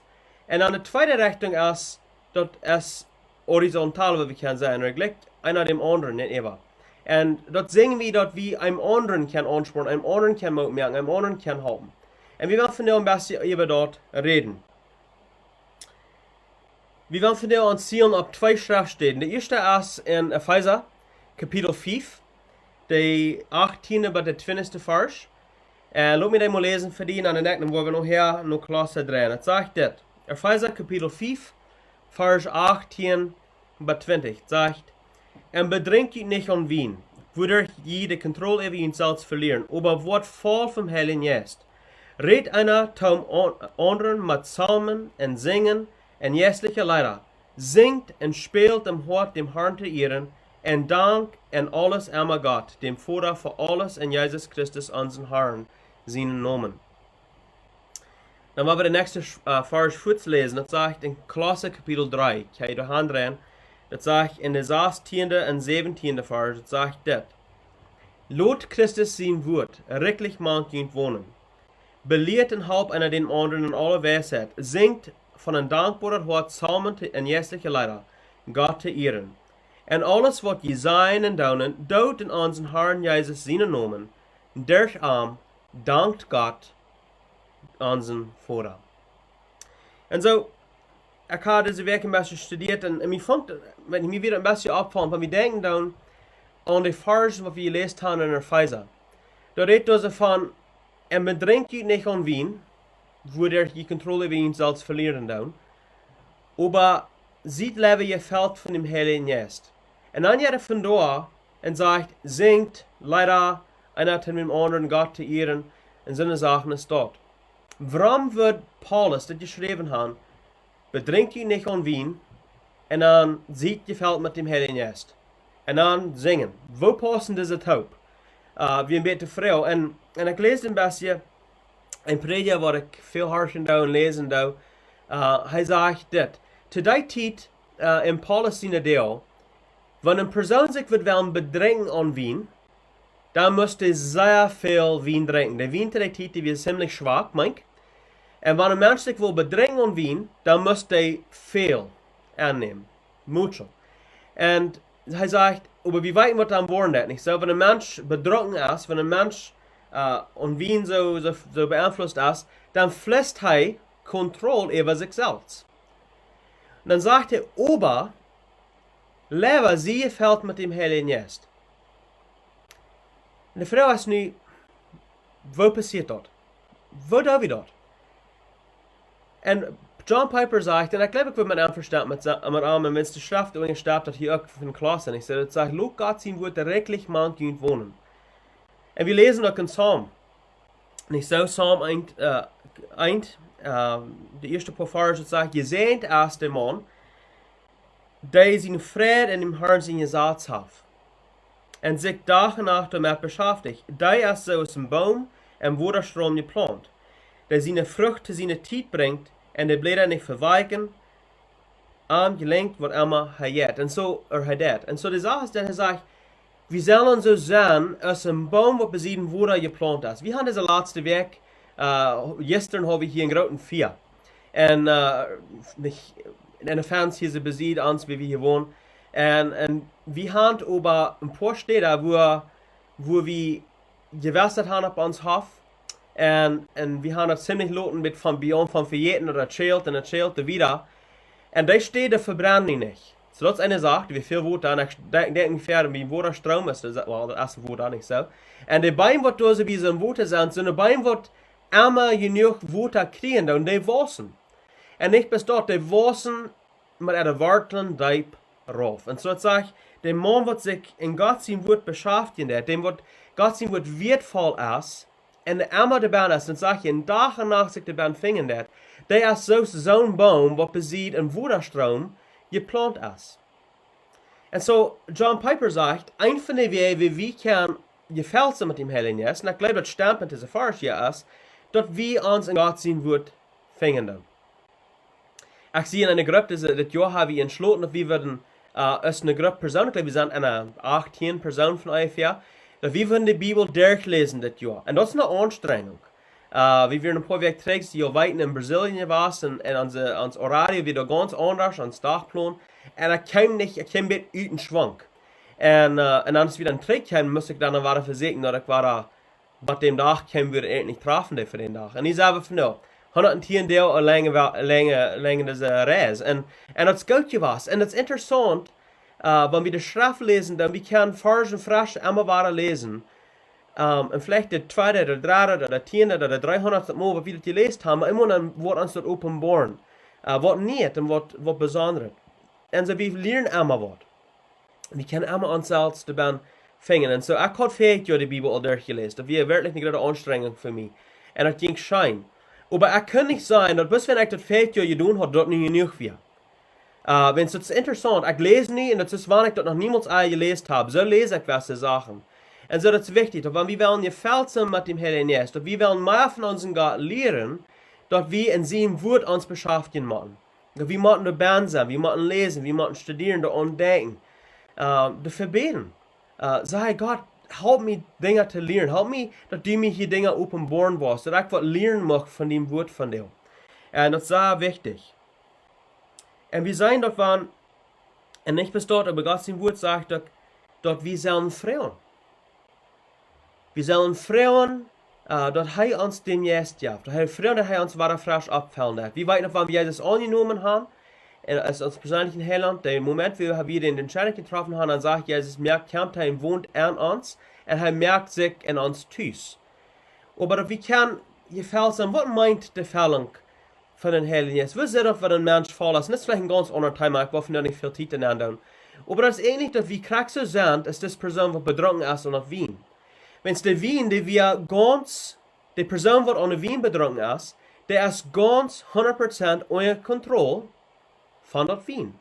Un dan de tweede Rechtunk es, daut es horizontal, waut wie kjennen sajen, daut jlikjt eena däm aundren nich äwa. Un daut sinjen wie, daut wie eenen aundren kjennen aunspornen, eenen aundren kjennen Moot moaken, eenen aundren kjennen halpen. Un wie wellen vondoag een bät äwa daut räden. Wie wellen vondoag ons zielen opp twee Schreftstäden. De ieeschte es en Efeesa, Kapitel fief, de achtieende bat de twintichste Varsch. Un lot mie dee mol läsen fa die, un dan woa wie nohäa no Kolossa dree. Daut sajcht dit. Efeesa, Kapitel fief, Varsch achtieen bat twintich, sajcht: Un bedrinkjt junt nich aun Wien, wuaderch jie de Kontroll äwa junt selfst velieren, oba woat voll vom Heiljen Jeist. Rät eena toom aun-, aundren met Psalmen un Sinjen un jeistelje Leeda. Sinjt un spält em Hoat däm Harn to ieren, un dankt en aules emma Gott, däm Voda fa aules, en Jesus Christus, onsen Harn, sienen Nomen. Dan woa wie de näakjste, äh, Varsch fuaz läsen. Daut sajcht en Kolossa Kapitel dree. Ekj hab hia de Haunt rein. Daut sajcht en de sastieende un säwentieende Varsch, daut sajcht dit: Lot Christus sien Wuat rikjlich mank junt wonen. Belieet un halpt eena dän aundren en aule Weisheit. Sinjt von een dankboaret Hoat Psalmen to, un jeistelje Leeda, Gott to ieren. Un aules, waut jie sajen un doonen, doot en onsen Harn Jesus sienen Nomen. Derch am dankt Gott, onsen Voda. Un soo, ekj haud dise Wäakj een bät studieet un, un mie funk, wan ekj mie wada een bät oppfelt, wan wie denkjen dan aun de Varschen, waut wie jeläst haben en Efeesa. Doa rät daut soo von, un bedrinkjt junt nich aun Wien, wuaderch jie Kontroll äwa junt selfst velieren doonen, oba siet leewa jefelt von däm Heiljen Jeist. Un dan jeit hee von doa un sajcht, sinjt Leeda, eena däm aundren, Gott to ieren, un soone Sachen es daut. Wuarom wudd Paulus daut jeschräwen haben, bedrinkjt junt nich aun Wien, un dan siet jefelt met däm Heiljen Jeist? Un dan sinjen. Woo paussen dise toop? Äh, wie een bät froag. Un Un ekj läs een bät, een Prädja waut ekj väl horchen doo un läsen doo, äh, hee sajcht dit: To dee Tiet, äh, en Paulus siene Doag, wan een Persoon sikj wudd wellen bedrinkjen aun Wien, dan must hee sea väl Wien drinkjen. De Wien to dee Tiet, dee wia zimlich schwak, meen ekj. Un wan een Mensch sikj wull bedrinkjen aun Wien, dan must hee väl aunnämen. Mucho. Un hee sajcht, oba wie weeten waut dan woaren deit, nich soo? Wan een Mensch bedrunken es, wan een Mensch, äh, aun Wien soo, soo, soo beeinflusst es, dan veliet hee Kontroll äwa sikj selfst. Un dan sajcht hee: Oba leewa sie jefelt met däm Heiljen Jeist. Un de Froag es nu, woo passieet daut? Woo doo wie daut? Un John Piper sajcht, un ekj jleew, ekj wudd met am vestemmen, met, met am, un wan de Schreft irjent steit, daut hia uk von Kloss, un ekj saj, daut sajcht: Lot Gott sien Wuat rikjlich mank junt wonen. Un wie läsen uk en Psalm, nich soo? Psalm eent, äh, eent, äh, de ieeschte poa Varsch, daut sajcht: Jesäajent es de Maun, dee siene Freid en däm Harn sien Jesaz haft un sikj Dach un Nacht doamet beschäftigt. Dee es soo aus een Boom aum Wotastroom jeplaunt, dee siene Frucht to siene Tiet brinjt un de Bläda nich vewalkjen. Am jelinjt waut emma hee jeit. Un soo, ea hee deit. Un soo de Sach es, daut hee sajcht, wie sellen soo sennen aus een Boom, waut bie siene Wota jeplaunt es. Wie haben dise latste Wäakj, äh, jistren haud wie hia een grooten Fia. Un, äh, nich, en de Fans hia soo bie ons, wua wie hia wonen. Un, un wie haben oba een poa Städa, wua, wua wie jewast haben opp ons Hoff. Un, un wie haben daut zimlich loten met von bie ons von vejäten, daut daut schält un daut schält wieda. Un dee Städa vebrennen nich. Soo daut es eene Sach, dee wie väl Wota, un ekj denkj, denkj mie wieda, wua daut Stroom es, daut, well, daut es Wota, nich soo? Un de Beem, waut doa soo bie soo een Wota sent, sent de Beem, waut emma jenuach Wota kjrieen, un dee wausen. Un nich bloos daut, dee wausen met äare Wortlen deep rauf. Un soo daut sajcht, de Maun, waut sikj en Gott sien Wuat beschäftigen deit, däm waut Gott sien Wuat wieetvoll es, un emma doabennen es, un sajcht, en Dach un Nacht sikj doabennen finjen deit, dee es soo aus soon Boom, waut bie een Wotastroom jeplaunt es. Un soo, John Piper sajcht, eent von de Wäaj, woo wie kjennen jefelt sennen met däm Heiljen Jeist, un ekj jleew, daut stemt met dise Varsch hia, es, daut wie ons en Gott sien Wuat finjen doonen. Ekj sie en eene Grupp, dise, dit Joa hab wie entschloten, daut wie wudden, äh, aus eene Grupp Persoonen, ekj jleew, wie sent en eene achtieen Persoonen von onjefäa, daut wie wudden de Bibel derchläsen dit Joa. Un daut es eene Aunstrenjunk. Äh, wie wieren een poa Wäakj trigj, jie weeten, en Brasilien jewast, un, un onse, ons Horario wia doa gaunz aundasch, ons Dachplan. Un ekj kjeem nich, ekj kjeem een bät ut dän Schwunk. Un, äh, un aus wie dan trigj kjeemen, must ekj dan wada vesieekjen, daut ekj wada waut dän Dach kjeem, wudd ekj nich trafen, dee fa dän Dach. Un hia sent wie nu, hundat tieen Doag lang, lang, lang dise Reis. Un, un daut es goot jewast. Un daut es interessaunt, äh, wan wie de Schreft läsen, dan wie kjennen Varsch fresch emma wada läsen. Ähm, un veleicht daut tweede, daut dredde, daut tieende, daut dreehundatste Mol, waut wie daut jeläst haben, oba emma dan woat ons daut openboaren. Äh, waut Nieet un waut, waut Besondret. Un soo, wie lieren emma waut. Wie kjennen emma ons selfst doabennen finjen. Un soo, ekj haud vieetich Joa de Bibel aul derchjeläst. Daut wia werkjlich eene groote Aunstrenjunk fa mie. Un daut jinkj scheen. Oba ekj kunn nich sajen, daut bloos wan ekj daut vieetich Joa jedonen haud, daut nu jenuach wia. Äh, wiels daut es interessaunt. Ekj läs nu, un daut es, wan ekj daut noch niemols ea jeläst hab. Soo läs ekj jewesse Sachen. Un soo, daut es wichtich, daut wan wie wellen jefelt sennen met däm Heiljen Jeist, daut wie wellen mea von onsen Gott lieren, daut wie en sien Wuat ons beschäftigen motten. Daut wie motten doabennen sennen, wie motten läsen, wie motten studieren, doaraun denkjen, äh, doafäa bäden. Äh, saj: Gott, help mie Dinja to lieren, help mie, daut du mie hia Dinja openboaren woascht, daut ekj waut lieren mucht von däm Wuat von die. Un daut es sea wichtich. Un wie seenen daut, wan, un nich bloos daut, oba Gott sien Wuat sajcht daut, daut wie sellen froagen. Wie sellen froagen, äh, daut hee ons dän Jeist jeft. Daut hee froagen, daut hee ons wada fresch oppfellen deit. Wie weeten noch, wan wie Jesus aunjenomen haben, un aus onsen perseenlichen Heilaunt, dän Moment, wua wie dän, dän Entscheidunk jetroffen haben, dan sajcht Jesus, moakt, kjemt hee un wont en ons, un hee moakt sikj en ons tus. Oba daut wie kjennen jefelt sennen, waut meent de Fellunk von dän Heiljen Jeist? Woo es daut, wan een Mensch voll es? Un daut es veleicht een gaunz aundret Thema, ekj well vondoag nich väl Tiet doa nenn doonen. Oba daut es eejentlich, daut wie krakjt soo sent aus dise Persoon, waut bedrunken es aun daut Wien. Wiels de Wien, dee wia gaunz, de Persoon, waut aun de Wien bedrunken es, dee es gaunz hundat Prozent unja Kontroll von daut Wien.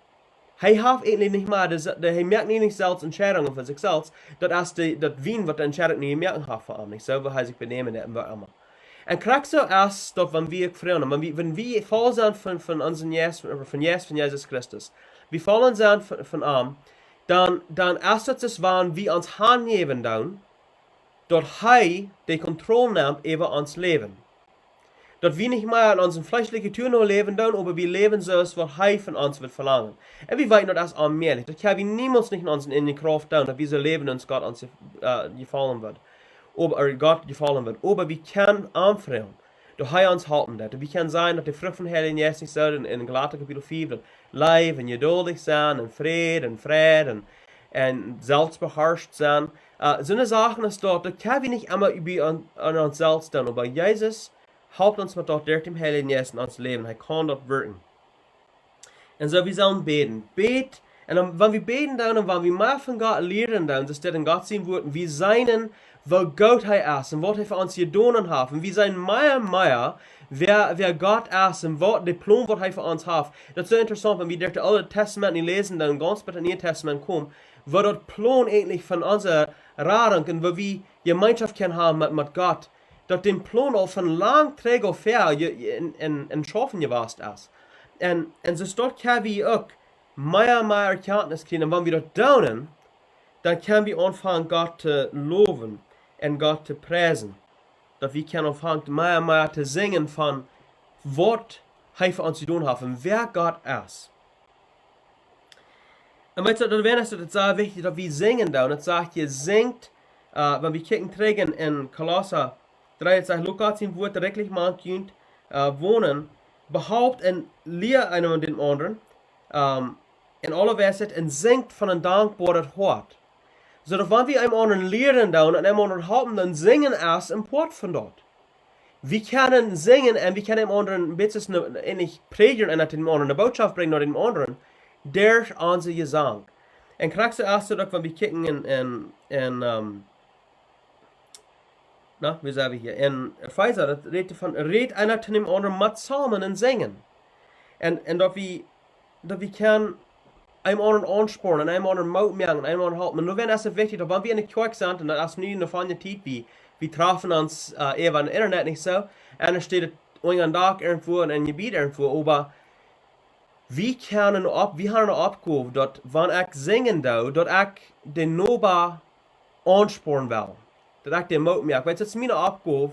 Hee haft eejentlich nich mea, de, de, hee moakt nich, nich selfst Entscheidungen fa sikj selfst. Daut es de, daut Wien, waut de Entscheidunk nu jemoakt haft fa am, nich soo, woo hee sikj benämen deit un woo emma. Un krakjt soo es daut, wan wie uk Frind, wan wie, wan wie voll sent von, von onsen Jeist, von, von Jeist von Jesus Christus, wie voll sent von, von am, dan, dan es daut soo, wan wie ons hanjäwen doonen, daut hee de Kontroll nemt äwa ons Läwen. Daut wie nich mea en onse fleeschelje Natua no läwen doonen, oba wie läwen soo aus waut hee von ons wudd velangen. Un wie weeten, daut es onmäajlich. Daut kjenn wie niemols nich en onse ieejne Krauft doonen, daut wie soo läwen, aus Gott ons, äh, jefaulen wudd. Oba, äh, Gott jefaulen wudd. Oba wie kjennen am froagen, daut hee ons halpen deit. Wie kjennen seenen, daut de Frucht vom Heiljen Jeist nich soo en, en Galata Kapitel fief, daut Leew un jeduldich sennen un Fräd un Fräd un, un selfstbeharscht sennen. Äh, soone Sachen es daut, daut kjenn wie nich emma bie aun, aun ons selfst doonen, oba Jesus halpt ons met daut derch dän Heiljen Jeist en ons Läwen. Hee kaun daut wirkjen. Un soo, wie sellen bäden. Bät, un dan, wan wie bäden doonen un wan wie mea von Gott lieren doonen, daut steit en Gott sien Wort, un wie seenen, woo goot hee es un waut hee fa ons jedonen haft. Un wie seenen mea un mea, wäa, wäa Gott es un waut, de Plon, waut hee fa ons haft. Daut es soo interessaunt, wan wie derch daut Oole Testament nu läsen, dan gaunz bat daut Niee Testament komen, woo daut Plon eejentlich von onse Radunk un woo wie Jemeenschoft kjennen haben met, met Gott, daut dän Plon aul von lang trigj aul väa je, je en, en, en Schaufen jewast es. Un, un soo daut kjenn wie uk mea un mea Erkjantnis kjrieen. Un wan wie daut doonen, dan kjenn wie aunfangen Gott to lowen un Gott to priesen. Daut wie kjennen aunfangen mea un mea to sinjen von waut hee fa ons jedonen haft un wäa Gott es. Un weetst du, daut, wäajen es daut sea wichtich, daut wie sinjen doonen. Daut sajcht hia, sinjt, äh, wan wie kjikjen trigj en, en Kolossa dree, daut sajcht, lot Gott sien Wort rikjlich mank junt, äh, wonen, behoolt un lieet eena dän aundren, ähm, en aule Weisheit un sinjt von een dankboaret Hoat. Soo daut wan wie eenem aundren lieren doonen un eenem aundren halpen, dan sinjen es een Poat von daut. Wie kjennen sinjen un wie kjennen dän aundren een bät, ne, ne, nich prädjen un dän aundren ne Botschaft brinjen no dän aundren, derch onse Jesank. Un krakjt soo es daut uk, wan wie kjikjen en, en, en, ähm, na, woo sent wie hia? En Efeesa, daut rät von, rät eena to dän aundren met Psalmen un Sinjen. Un, un daut wie daut wie kjennen eenem aundren aunspornen un eenem aundren Moot moaken un eenem aundren halpen. Un nu, wäajen es daut wichtich, daut wan wie en de Kjoakj sent, un daut es nu en de vondoagsche Tiet, wie, wie trafen ons, äh, äwa daut Internet, nich soo? Un dan steit et unja een Dak irjentwua en een Jebied irjentwua, oba wie kjennen opp, wie haben eene Oppgow, daut wan ekj sinjen doo, daut ekj dän Noba aunspornen well. Daut ekj dän Moot moak. Weetst du, daut es miene Oppgow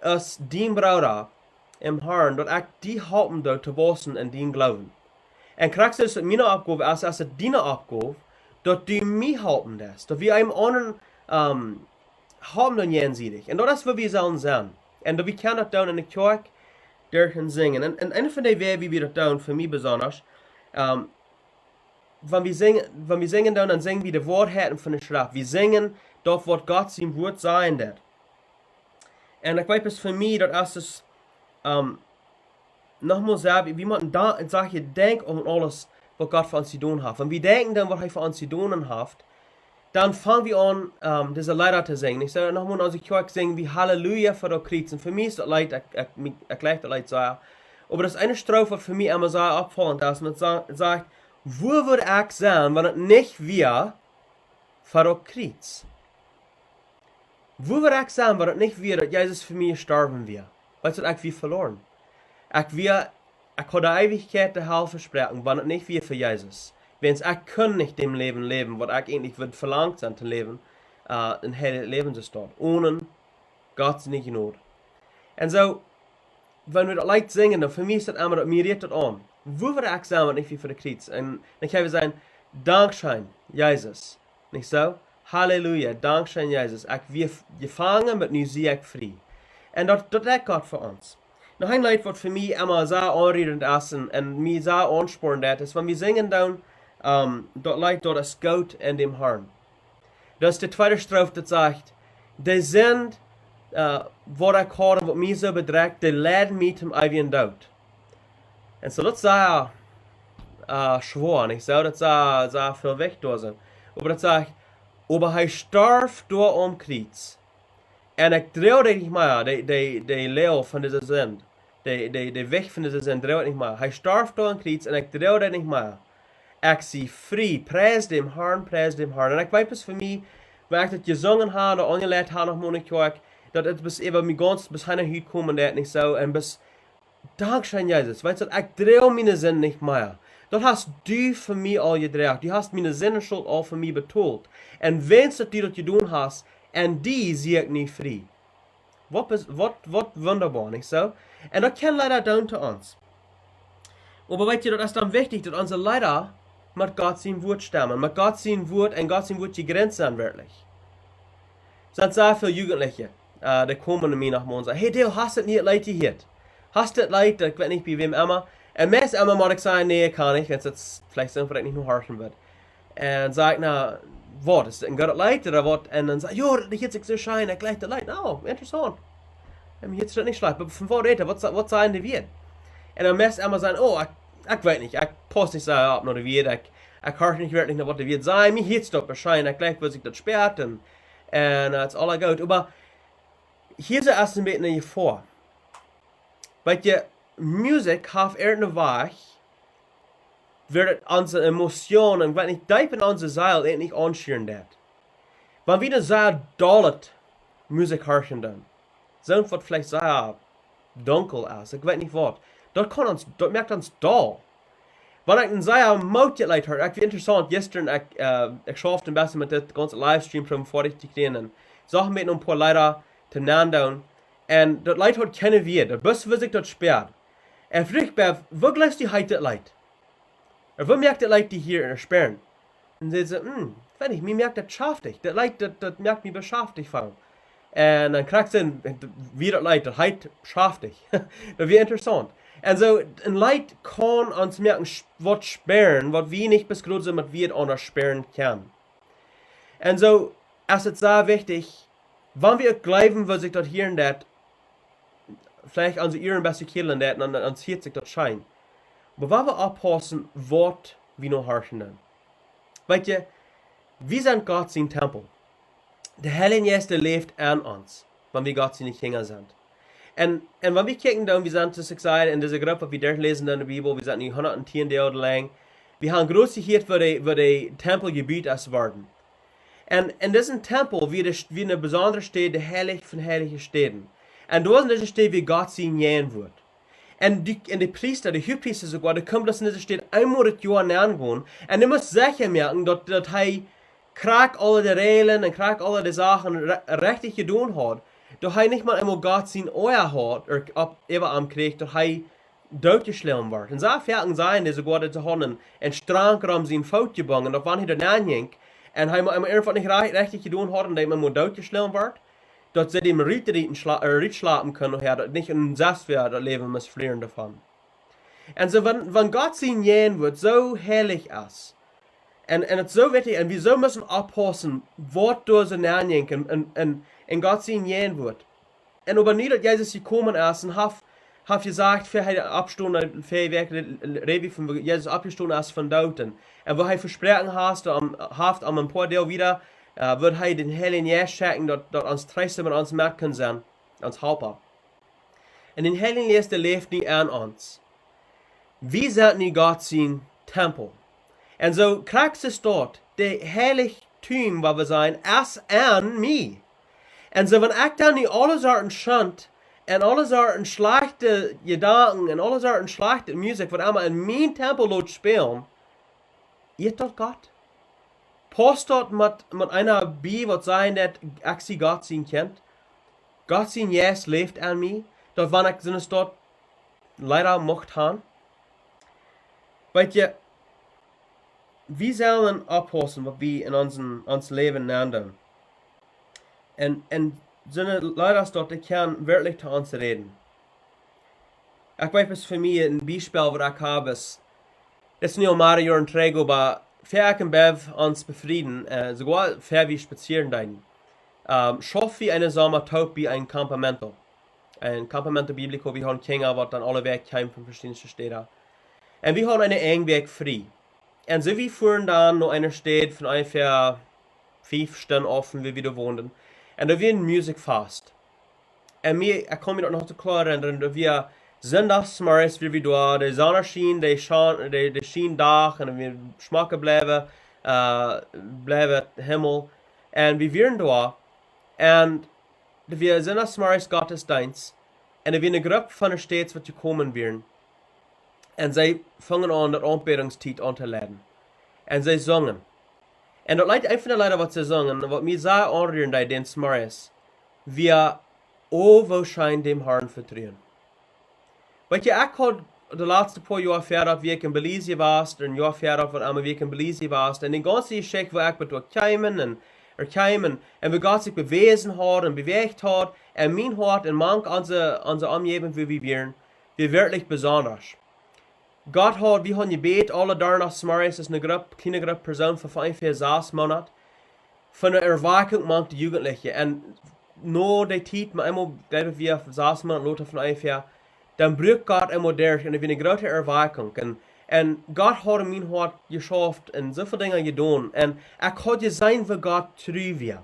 aus dien Brooda em Harn, daut ekj die halpen doo to wausen en dien Gloowen. Un krakjt soo es et miene Oppgow, aus, aus et diene Oppgow, daut du mie halpen deist. Daut wie eenem aundren, ähm, halpen doonen jäajensiedich. Un daut es, woo wie sellen sennen. Un daut wie kjennen daut doonen en de Kjoakj, derch daut Sinjen. Un, un eent von de Wäaj, woo wie daut doonen, fa mie besonda, ähm, wan wie sinjen, wan wie sinjen doonen, dan sinjen wie de Woarheiten von de Schreft. Wie sinjen daut, waut Gott sien Wort sajen deit. Un ekj weet, fa mie, daut es, ähm, noch mol saj, wie motten doa, ekj saj, denkj aun aules, waut Gott fa ons jedonen haft. Wan wie denkjen dan, waut hee fa ons jedonen haft, dan fang wie aun, ähm, dise Leeda to sinjen. Ekj saj, noch mol, aus ekj Kjoakj sinj, wie Halleluja fa daut Kjriez. Un fa mie es daut Leet, ekj, ekj, ekj jlikj daut Leet sea. Oba daut es eene Stroof, waut fa mie emma sea oppfaulent es. Un daut sa-, sajcht, wua wudd ekj sennen, wan et nich wia fa daut Kjriez? Wua wudd ekj sennen, wan et nich wia, daut Jesus fa mie jestorwen wia? Weetst du, ekj wia veloaren. Ekj wia, ekj haud de Eewichkjeit de Hal vesproaken, wan et nich wia fa Jesus. Wiels ekj kunn nich däm Läwen läwen, waut ekj eejentlich wudd velangt sennen to läwen, äh, een heiljet Läwen to läwen, onen Gott siene Jnod. Un soo, wan wie daut Leet sinjen, dan fa mie es daut emma, daut mie rieet daut aun. Wua wudd ekj sennen, wan et nich wia fa daut Kjriez? Un dan kjenn wie sajen, dankscheen, Jesus. Nich soo? Halleluja, dankscheen, Jesus. Ekj wia f-, jefangen, oba nu sie ekj frie. Un daut, daut deit Gott fa ons. Noch een Leet, waut fa mie emma sea aunrierent es un, un mie sea aunspornen deit, es, wan wie sinjen doonen, ähm, daut Leet, daut es goot en däm Harn. Daut es de tweede Stroof, daut sajcht, de Sind, äh, waut ekj haud, waut mie soo bedrekjt, dee leid mie toom eewjen Doot. Un soo, daut es sea, äh, schwoa, nich soo? Daut es sea, sea väl Jewicht doa. Oba daut sajcht, oba hee storf doa aum Kjriez. Un ekj droag daut nich mea, de, de, de Loag von dise Sind. De, de, de Jewicht von dise Sind droag ekj nich mea. Hee storf doa aum Kjriez un ekj droag daut nich mea. Ekj sie frie, pries däm Harn, pries däm Harn. Un ekj weet, fa mie, wan ekj daut jesungen hab, ooda aunjelieet hab noch mol enne Kjoakj, daut et bat äwa mie gaunz bat aun de Hut komen deed, nich soo, un bat, dankscheen, Jesus, weetst du, ekj droag miene Sind nich mea. Daut hast du fa mie aul jedroagen. Du hast miene Sindenschult aul fa mie betolt. Un wiels daut du daut jedonen hast, en die sie ekj nu frie. Waut, bes- waut, waut wundaboa, nich soo? Un daut kjennen Leeda doonen to ons. Oba weetst du, daut es dan wichtich, daut onse Leeda met Gott sien Wort stemmen, met Gott sien Wort un Gott sien Wort jegrenzt sent werkjlich. Sent sea väl Jugendliche, äh, dee komen no mie no Molen un sajen: "Hey, Dale, hast du daut niee Leet jehieet? Hast du daut Leet, ekj weet nich, bie wäm emma?" Un meist emma mott ekj sajen: "Nä, kaun ekj nich, daut es veleicht soo, waut ekj nich mea hieren well." Un saj ekj: "Na, waut, es daut een goodet Leet ooda waut?" Un dan sajt: "Jo, daut hieet sikj soo scheen, ekj jlikj daut Leet." "Oh, interessaunt. Ehm, hieet sikj daut nich schlajcht. Oba von waut rät et? Waut sa-, waut sent de Wieed?" Un dan meist emma sajen: "Oh, ekj, ekj weet nich, ekj pauss nich soo opp no de Wieed, ekj, ekj horch nich werkjlich no waut de Wieed sajen. Mie hieet daut scheen, ekj jlikj, woo sikj daut spieet un, un, äh, et es aules goot." Oba hia es een bät eene Jefoa. Weetst du, Musikj haft irjent een Wajch, woat et onse Emotionen, ekj weet nich, deep en onse Seel, et nich aunschieren deit. Wan wie eene sea dolle Musikj horchen dan, soo waut veleicht sea dunkel es, ekj weet nich waut, daut kaun ons, daut moakt ons doll. Wan ekj een sea moodjet Leet horch, ekj, wia interessaunt, jistren, ekj, äh, ekj schaufte een bät met dit gaunze Livestream, proowd foadich to kjrieen, un sach mie een poa Leeda to nenn doonen. Un daut Leet haud kjeene Wieed, daut bloos wist ekj daut spieed. Un fruach ekj: "Woo jlikjst du daut Leet? Un woo moakt daut Leet die hia en de Spieren?" Un see säd: "Hm, weet nich, mie moakt daut schaftich. Daut Leet, daut, daut moakt mie schaftich von." Un dan kjrieech see een, woo daut Leet, daut heet schaftich. Daut wia interessaunt. Un soo, een Leet kaun ons moaken sch-, waut spieren, waut wie nich bloos jlikj soo met Wieed aundasch spieren kjennen. Un soo es et sea wichtich, wan wie uk jleewen, woo sikj daut hieren deit, veleicht onse Uaren een bät kjillen deit, dan, dan hieet sikj daut scheen. Oba wan wie oppaussen, waut wie no horchen dan. Weetst du, wie sent Gott sien Tempel. De Heilje Jeist, dee läft en ons, wan wie Gott siene Kjinja sent. Un, un wan wie kjikjen dan, wie sent, soo aus ekj säd, en dise Grupp, waut wie derchläsen dan de Bibel, wie sent nu hundat tieen Doag lang. Wie haben jroz jehieet, woo de, woo de Tempel jebut es worden. Un en disen Tempel wia de, wia eene besondre Städ, de Heilich von Heilige Städen. Un doa en dise Städ wia Gott sien Jeist. Un de, un de Priesta, de Huagpriesta soogoa, dee kunn bloos en dise Städ eemol daut Joa nenn gonen. Un dee must secha moaken, daut, daut hee krakjt aule de Räajlen un krakjt aule de Sachen re-, rechtich jedonen haud, daut hee nich mol eemol Gott sien Oaja haud, ooda opp, äwa am kjrieech, daut hee dootjeschlonen wort. Un soo foaken sent dee soogoa, daut see hauden een, een Strank rom sienen Foot jebungen, daut wan hee doa nenn jinkj, un hee mol, mol irjentwaut nich re-, rechtich jedonen haud, un dee mol dootjeschlonen wort, daut see däm rut, rut schla-, äh, rut schlapen kunnen, daut hee daut nich en Sestwäa daut Läwen must velieren doavon. Un soo, wan, wan Gott sien Jeist soo heilich es, un, un et soo wichtich, un wie soo musten oppaussen, waut doa soo nenn jinkj en, en, en, en Gott sien Jeist. Un oba nu daut Jesus jekomen es un haft, haft jesajcht, ver hee oppstunt, ver hee wajch, re-, re-, räd wie von Jesus oppjestonen es von Doot. Un woo hee vesproaken haft, om, haft om een poa Doag wieda, äh, wudd hee dän Heiljen Jeist schekjen, daut, daut ons Treesta met ons met kunn sennen, ons Halpa. Un de Heilje Jeist, dee läft nu en ons. Wie sent nu Gott sien Tempel. Un soo krakjt soo steit, de Heiligtum, waut wie sent, es en mie. Un soo, wan ekj dan nu aule Sorten Schund un aule Sorten schlajchte Jedanken un aule Sorten schlajchte Musikj, waut emma en mienen Tempel lot spälen, es daut Gott? Paust daut met, met eena bie, waut sajcht, daut ekj sie Gott sien Kjint? Gott sien Jeist läft en mie, daut wan ekj soone Städ leida mucht haben? Weetst du, wie sellen oppaussen, waut wie en onsen, ons Läwen nenn doonen. Un, un soone Leida, daut dee kjennen werkjlich to ons räden. Ekj weet, es fa mie een Biespel, waut ekj hab, es, daut es nu aul mearere Joaren trigj, oba ver ekj un Bev ons befrieden, äh, soogoa ver wie spazieren deeden, ähm, schauften wie eenen Somma toop bie een Campamento. Een Campamento Bíblico, wie hauden Kjinja, waut dan aule Wäakj kjeemen von veschiedne Städen. Un wie hauden eene eene Wäakj frie. Un soo, wie fuaren dan no eene Staut von onjefäa fief Stunden auf, von wua wie doa wonden. Un doa wia een Musikjfast. Un mie, ekj kaun mie daut noch soo kloa erinnern, doa wia Sindachsmorjes wia wie doa, de Sonn schien, de Schaan, de, de schien Dach, un wie schmocke bliewe, äh, bliewe Himmel. Un wie wieren doa, un doa wia Sindachsmorjes Gottesdeenst, un doa wia eene Grupp von de States, waut jekomen wieren. Un see fungen aun, daut Aunbädungstiet auntoleiden. Un see sungen. Un daut Leet, eent von de Leeda, waut see sungen, waut mie sea aunrieren deed, dän Smorjes, wia: "O, woo scheen däm Harn vetruen." Weetst, ekj haud de latste poa Joa ver daut wia ekj en Belize jewast, een Joa ver daut, waut emma, wia ekj en Belize jewast, un de gaunze Jeschicht, woo ekj bat doa kjeem un, ea kjeem, un woo Gott sikj bewäsen haud un bewäacht haud, un mien Hoat un mank onse, onse Omjäwunk, woo wie wieren, wia werkjlich besonda. Gott haud, wie hauden jebät, aule Dondagsmorjes, es eene Grupp, kjliene Grupp Persoonen von onjefäa sas Moonat, von eene Erwakjunk mank de Jugendliche. Un no dee Tiet, mau eemol, jleew ekj, wia sas Moonat lota von onjefäa, dan bruak Gott eemol derch un doa wia eene groote Erwakjunk. Un, un Gott haud en mien Hoat jeschauft un soo väl Dinja jedonen. Un ekj haud jeseenen, woo Gott tru wia.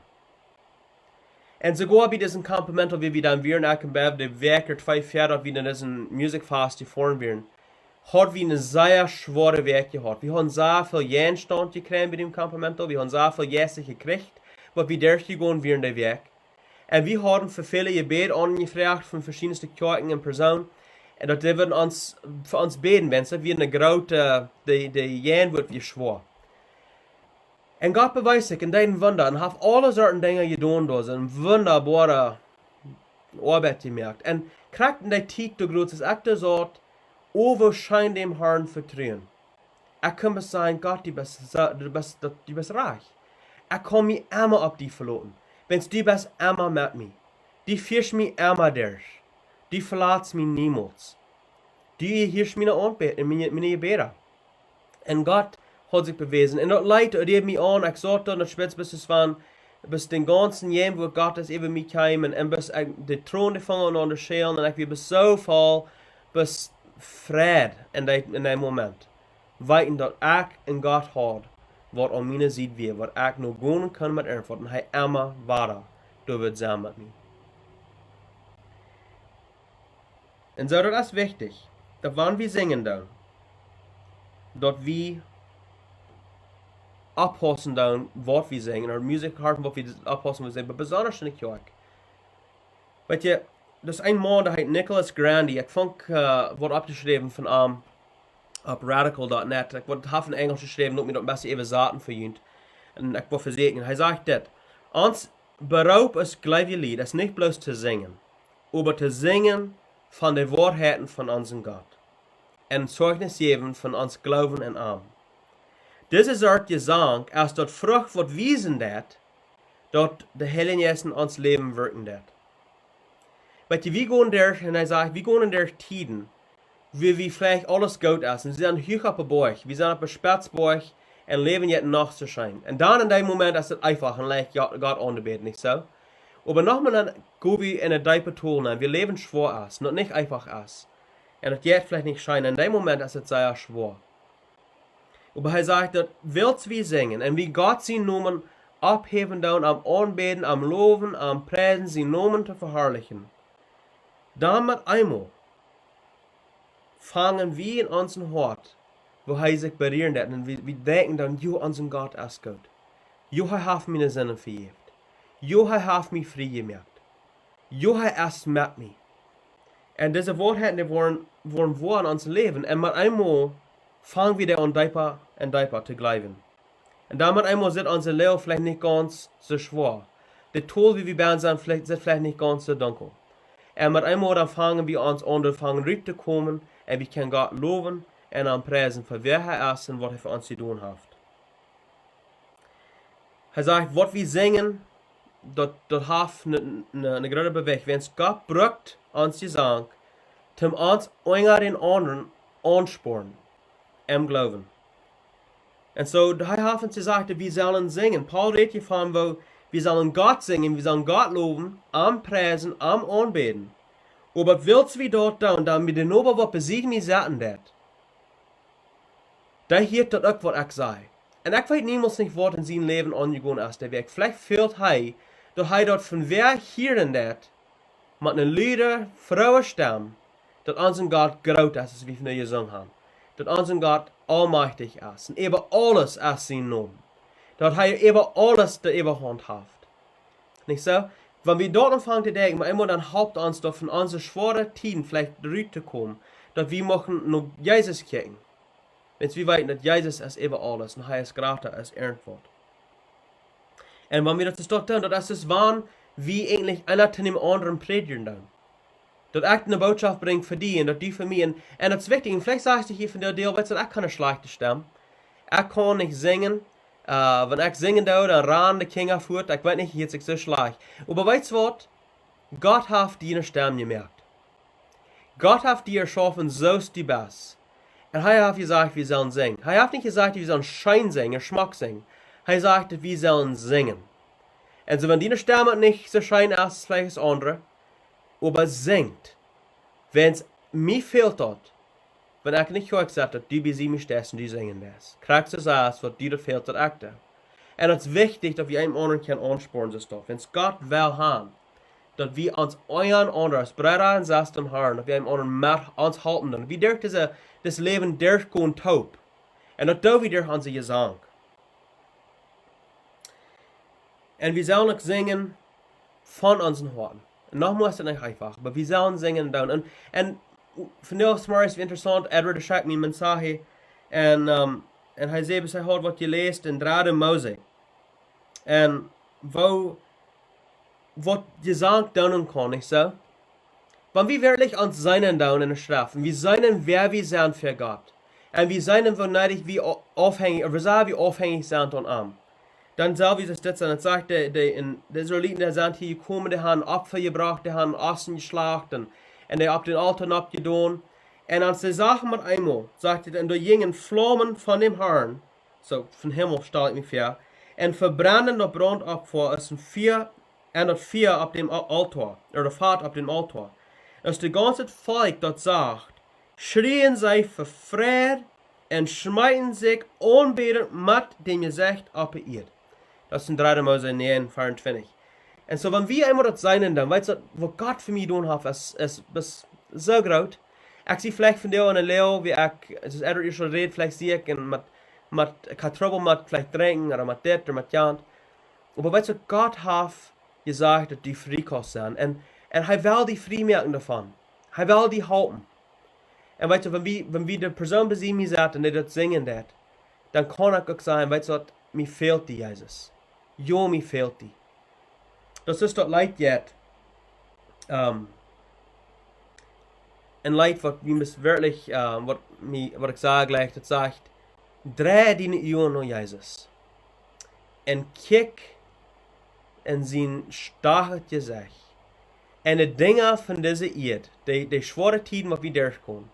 Un soogoa bie disen Campamento, wua wie dan wieren, ekj un Bev, de Wäakj twee ver daut wie no disen Music Fest jefoaren wieren, haud wie eene sea schwoare Wäakj jehaut. Wie hauden sea väl Jäajenstaunt jekjräajen bie däm Campamento, wie hauden sea väl jeistlich jekjräajen, waut wie derchjegonen wieren dee Wäakj. Un wie hauden fa väle Jebäd aunjefroacht von veschiedne Kjoakjen un Persoonen. Un daut dee wudden ons, fa ons bäden, wiels daut wia eene groote, de, de Jäajen wort wia schwoa. Un Gott bewees sikj un deed een Wunda un haft aule Sorten Dinja jedonen, doa sent wundaboare Oabeit jemoakt. Un krakjt en dee Tiet, doa groots es ekj doa saut, o, woo scheen däm Harn vetruen. Ekj kunn bloos sajen: "Gott, du best, sa-, du best, daut, du best rajcht. Ekj kaun mie emma opp die veloten. Wiels du best emma met mie. Du fieescht mie emma derch. Du velatst mie niemols. Du hieescht miene Aunbä-, miene, miene Jebäda." Un Gott haud sikj bewäsen. Un daut Leet, daut rieed mie aun, ekj saut doa, daut spitz bes es von, bes dän gaunzen Jäajenwoat Gottes äwa mie kjeem, un, un bes ekj, de Tronen, dee fungen aun to schälen, un ekj wia bes soo voll, bes Fräd en dee, en dee Moment. Weeten, daut ekj een Gott haud, waut aun miene Sied wia, waut ekj no gonen kunn met irjentwaut, un hee emma wada doa wudd sennen met mie. Un soo, daut es wichtich, daut wan wie sinjen doonen, daut wie oppaussen doonen, waut wie sinjen, ooda Musikj horchen, waut wie oppaussen, waut wie sinjen, oba besonda en de Kjoakj. Weetst, daut es een Maun, dee heet Nicholas Grande. Ekj funk, äh, waut oppjeschräwen von am opp radical dot net. Ekj woa daut haft en Enjelsch jeschräwen, lot mie daut een bät äwasaten fa junt. Un ekj woa vesieekjen. Hee sajcht dit: "Ons Beroop aus gleewje Lied es nich bloos to sinjen, oba to sinjen von de Woarheiten von onsen Gott un Zeichnis jäwen von ons Gloowen aun am. Dise Sort Jesank es daut Frucht, waut wiesen deit, daut de Heilje Jeist en ons Läwen wirkjen deit." Weetst, wie gonen derch, un hee sajcht, wie gonen derch Tieden, wua wie veleicht aules goot es, un wie sent huach opp de Boajch, wie sent opp de Spitzboajch un läwen jeit noch soo scheen. Un dan en dee Moment es et eefach un leicht, jo, Gott aunjebät, nich soo? Oba noch mol dan go wie en de deepe Tol nenn, wua Läwen schwoa es, daut nich eefach es. Un et jeit veleicht nich scheen, en dee Moment es et sea schwoa. Oba hee sajcht, daut wiels wie sinjen un wie Gott sienen Nomen opphäwen doonen, am aunbäden, am lowen, am priesen, sienen Nomen to veharlichen, dan met eemol fangen wie en onsen Hoat, wua hee sikj berieren deit, un wie, wie denkjen dan: "Jo, onsen Gott es goot. Jo, hee haft miene Sinden vejäft. Jo, hee haft mie frie jemoakt. Jo, hee es met mie." Un dise Woarheiten, dee woaren, woaren woa en ons Läwen. Un met eemol fangen wie dee aun deepa un deepa to gleewen. Un dan met eemol sitt onse Loag veleicht nich gaunz soo schwoa. De Tol, wua wie bie sent, veleicht, sitt veleicht nich gaunz soo dunkel. Un met eemol dan fangen wie ons aun, dan fangen rut to komen, un wie kjennen Gott lowen un am priesen fa wäa hee es un waut hee fa ons jedonen haft. Hee sajcht, waut wie sinjen, daut, daut haft ne, ne, ne groote Bewäakjunk. Wiels Gott brukt ons Jesank, om ons unja dän aundren auntospornen em Gloowen. Un soo, hee haft ons jesajcht, daut wie sellen sinjen. Paulus rät hia von, woo wie sellen Gott sinjen, wie sellen Gott lowen, am priesen, am aunbäden. Oba wiels wie daut doonen, dan met dän Noba, waut bie sied mie sitten deit, dee hieet daut uk, waut ekj saj. Un ekj weet niemols nich, waut en sien Läwen aunjegonen es, dee Wäakj. Veleicht feelt hee, daut hee daut von wäa hieren deit, met ne lude, frooe Stemm, Daut onsen Gott groot es, aus wie von jesungen haben. Daut onsen Gott aulmajchtich es. Un äwa aules es sien Nomen. Daut hee äwa aules de Äwahaunt haft. Nich soo? Wan wie doaraun aunfangen to denkjen, mau eemol dan halpt ons daut von onse schwoare Tieden veleicht rut to komen, daut wie muchten no Jesus kjikjen. Wiels wie weeten, daut Jesus es äwa aules un hee es jrata aus irjentwaut. Un wan wie daut soo doonen, daut es soo aus wan wie eejentlich eena to däm aundren prädjen doonen. Daut ekj eene Bootschoft brinj fa die un daut du fa mie. Un, un daut es wichtich. Un veleicht sajchst du hia vondoag, weetst du, ekj kaun eene schlajchte Stemm. Ekj kaun nich sinjen. Äh, wan ekj sinjen doo, dan rannen de Kjinja wajch. Ekj weet nich, hia sikj soo schlajcht. Oba weetst du waut? Gott haft die eene Stemm jemoakt. Gott haft die jeschaufen soo aus du best. Un hee haft jesajcht, wie sellen sinjen. Hee haft nich jesajcht, wie sellen scheen sinjen, schmock sinjen. Hee sajcht, daut wie sellen sinjen. Un soo, wan diene Stemm nich soo scheen es, veleicht aus aundre, oba sinj. Wiels mie fält daut, wan ekj nich Kjoakj sett, daut du bie mie steist un du sinjen deist. Krakjt soo aus waut die daut fält, daut ekj doo. Un daut es wichtich, daut wie eenen aundren kjennen aunspornen, soo aus daut. Wan Gott well haben, daut wie ons eent aundret, Breeda un Sestren haben, daut wie eenen aundren met ons halpen doonen. Wie derch dise, dit Läwen derchgonen toop. Un daut doo wie derch onse Jesank. Un wie sellen uk sinjen von onsen Hoaten. Un nochmol es daut nich eefach, oba wie sellen sinjen doonen. Un, un vondoag zemorjes wia interessaunt, Edward schekjt mie een Mensaje. Un, ähm, un hee säd, hee haud waut jeläst en dredde Mose. Un woo, waut Jesank doonen kaun, nich soo? Wan wie werkjlich ons seenen doonen en de Schreft, un wie seenen, wäa wie sent fa Gott, un wie seenen, woo needich wie au-, aufhenjich, ooda woo sea wie aufhenjich sent aun am, dan sell wie dit sennen. Daut sajcht de, de, en, de Israeliten, dee sent hia jekomen, dee haben Opfa jebrocht, dee haben Ossen jeschlacht un, un dee opp dän Aultoa nopp jedonen. Un aus see sagen met eemol, sajcht et, un doa jinjen Flaumen von däm Harn, soo, vom Himmel stal ekj mie väa, un vebrennen daut Brauntopfa aus een Fia, un daut Fia opp däm Al-, Aultoa, ooda daut Fat opp däm Aultoa. Aus daut gaunze Volkj daut sach, schrieen see ver Freid un schmeeten sikj aunbädent met däm Jesecht opp de Ieed. Daut es en dredde Mose näajen, veeauntwintich. Un soo, wan wie eemol daut seenen, dan weetst du, waut Gott fa mie jedonen haft, es, es, es soo groot. Ekj sie veleicht vondoag en eene Loag, woo ekj, soo aus Edward ieescht aul räd, veleicht sie ekj en met, met, ekj hab Trubbel met veleicht drinkjen ooda met dit ooda met jant. Oba weetst du, Gott haft jesajcht, daut du frie kaust sennen. Un, un hee well die frie moaken doavon. Hee well die halpen. Un weetst du, wan wie, wan wie de Persoon bie mie setten, dee daut sinjen deed, dan kaun ekj uk sajen, weetst du waut, mie fält die, Jesus. Jo, mie fält die. Daut es daut Leet jeit. Ähm, een Leet, waut mie es werkjlich, ähm, waut mie, waut ekj saj jlikj, daut sajcht: "Drei diene Uagen no Jesus un kjikj en sien stachet Jesecht." Un de Dinja von dise Ieed, de, de schwoare Tieden, waut wie derchgonen,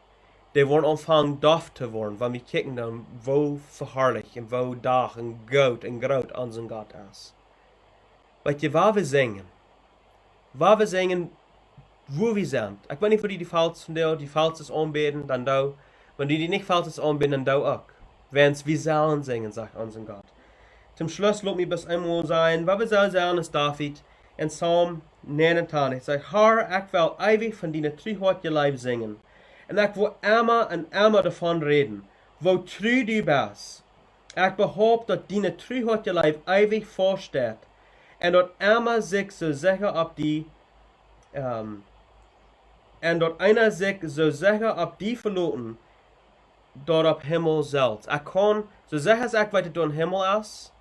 dee woaren aunfangen doaf to woaren, wan wie kjikjen dan, woo veharlicht un woo doaf un groot un groot onsen Gott es. Weetst du, wua wie sinjen, wua wie sinjen, wua wie sent. Ekj weet nich, woo du die fälst vondoag, du fälst aunbäden, dan doo. Wan du die nich fälst aunbäden, dan doo uk. Wiels wie sellen sinjen, sajcht onsen Gott. Toom Schluss lot mie bloos eemol sajen, wua wie sellen sennen, es David en Psalm negenentwintig. Sajcht: "Herr, ekj well eewich von diene truehoatje Leew sinjen. Un ekj well emma un emma doavon räden, woo tru du best. Ekj behaupt, daut diene truehoatje Leew eewich faust steit. Un daut eena sikj soo secha opp die, ähm, un daut eena sikj soo secha opp die veloten, daut opp Himmel selfst." Ekj kaun, soo secha aus ekj weet, daut doa een Himmel es,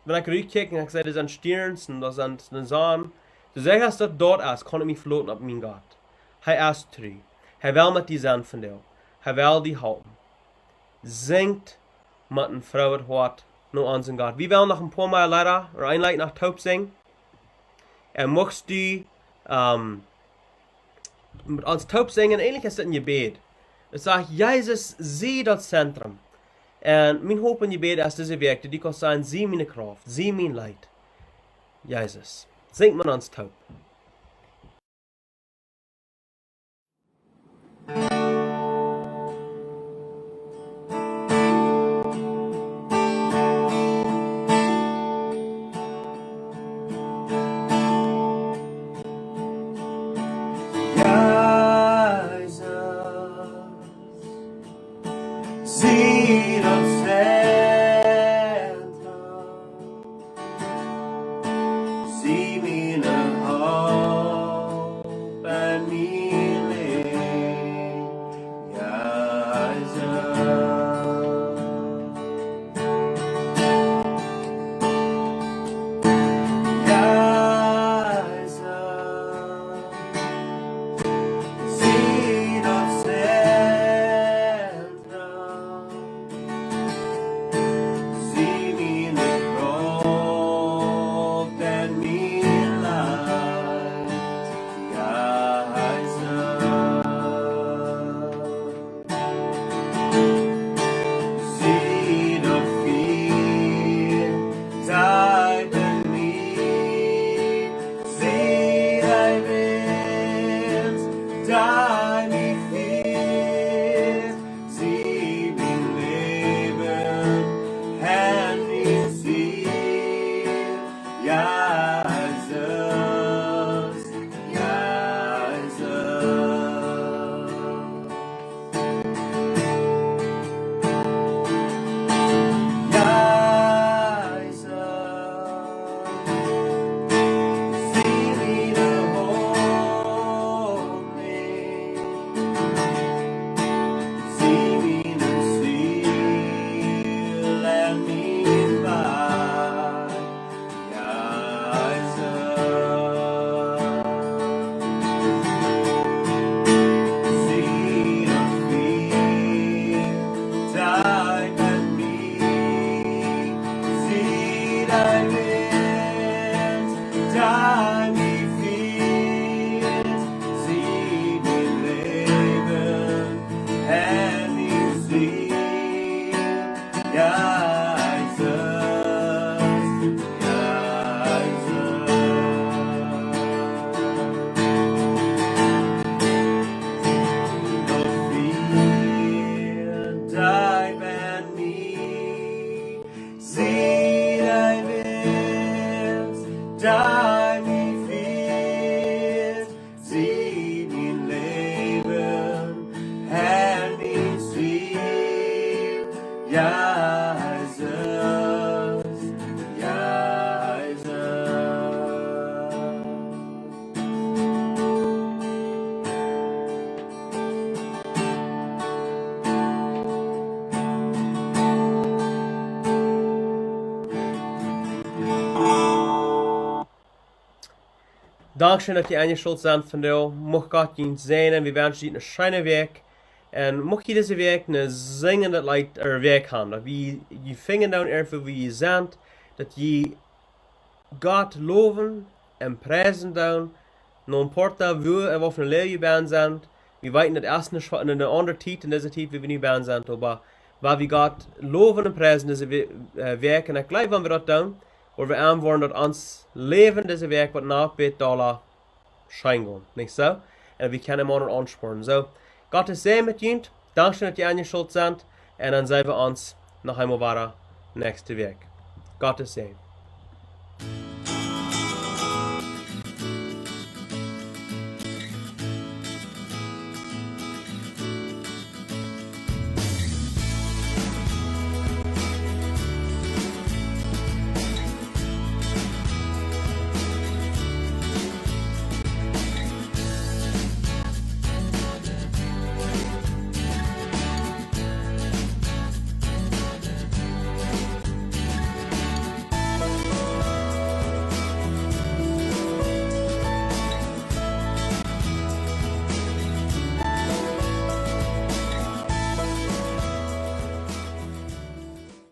wan ekj rutkjikj un ekj see, doa sent Stierns un doa sent de Sonn, soo secha aus daut doa es, kaun ekj mie veloten opp mienen Gott. Hee es tru. Hee well met die sennen vondoag. Hee well die halpen. Sinj met een frooet Hoat no onsen Gott. Wie wellen noch een poa mea Leeda, ooda een Leet noch toop sinjen. Un muchst du, ähm, met ons toop sinjen, eejentlich es dit een Jebäd. Daut sajcht: "Jesus, sie daut Zentrum." Un mien Hopninj un Jebäd es dise Wäakj, daut du kaust sajen: "Sie miene Krauft, sie mien Leet." Jesus. Sinj met ons toop. Sied ons Zentrum, sie miene Haup en mien Läwen, Jesus. Jesus, sied ons Zentrum. Sie miene Krauft en mien Leid, Jesus. Sied ons Fia, deep en mie, sied dee Wint, dee mie fieet, sied mien Läwen, Herr, mien Ziel, Jesus, Jesus. Jesus, sie miene Hopninj, sie mien Ziel en mien Wajch, Jesus. Sied ons Fia, deep en mie, sied dee Wint, dee mie fieet, sied mien Läwen, Herr, mien Ziel, Jesus, Jesus. Noch Fia, deep en mie, sied dee Wint, dee mie fieet, sied mien Läwen, Herr, mien Ziel, Jesus, Jesus. Dankscheen, daut jie enjeschalt sent vondoag. Mucht Gott junt säajnen. Wie wenschen junt eene scheene Wäakj. Un mucht jie dise Wäakj een sinjendet Leet ea Wäakj haben. Daut wie, jie finjen dan irjentwua, wua jie sent. Daut jie Gott lowen un priesen dan. No een poa Doag, wua un waut fa een Läwen jie bennen sent. Wie weeten, daut es eene schwa-, eene aundre Tiet, en dise Tiet, wua wie nu bennen sent. Oba wua wie Gott lowen un priesen, dise Wä-, äh, Wäakj. Un ekj jleew, wan wie daut doonen, woa wie aunwoaren, daut ons Läwen dise Wäakj woat noch bät dolla scheen gonen, nich soo? Un wie kjennen mol aunspornen. Soo, Gott sie met junt. Dankscheen, daut jie enjeschalt sent. Un dan seenen wie ons noch eemol wada näakjste Wäakj. Gott sie.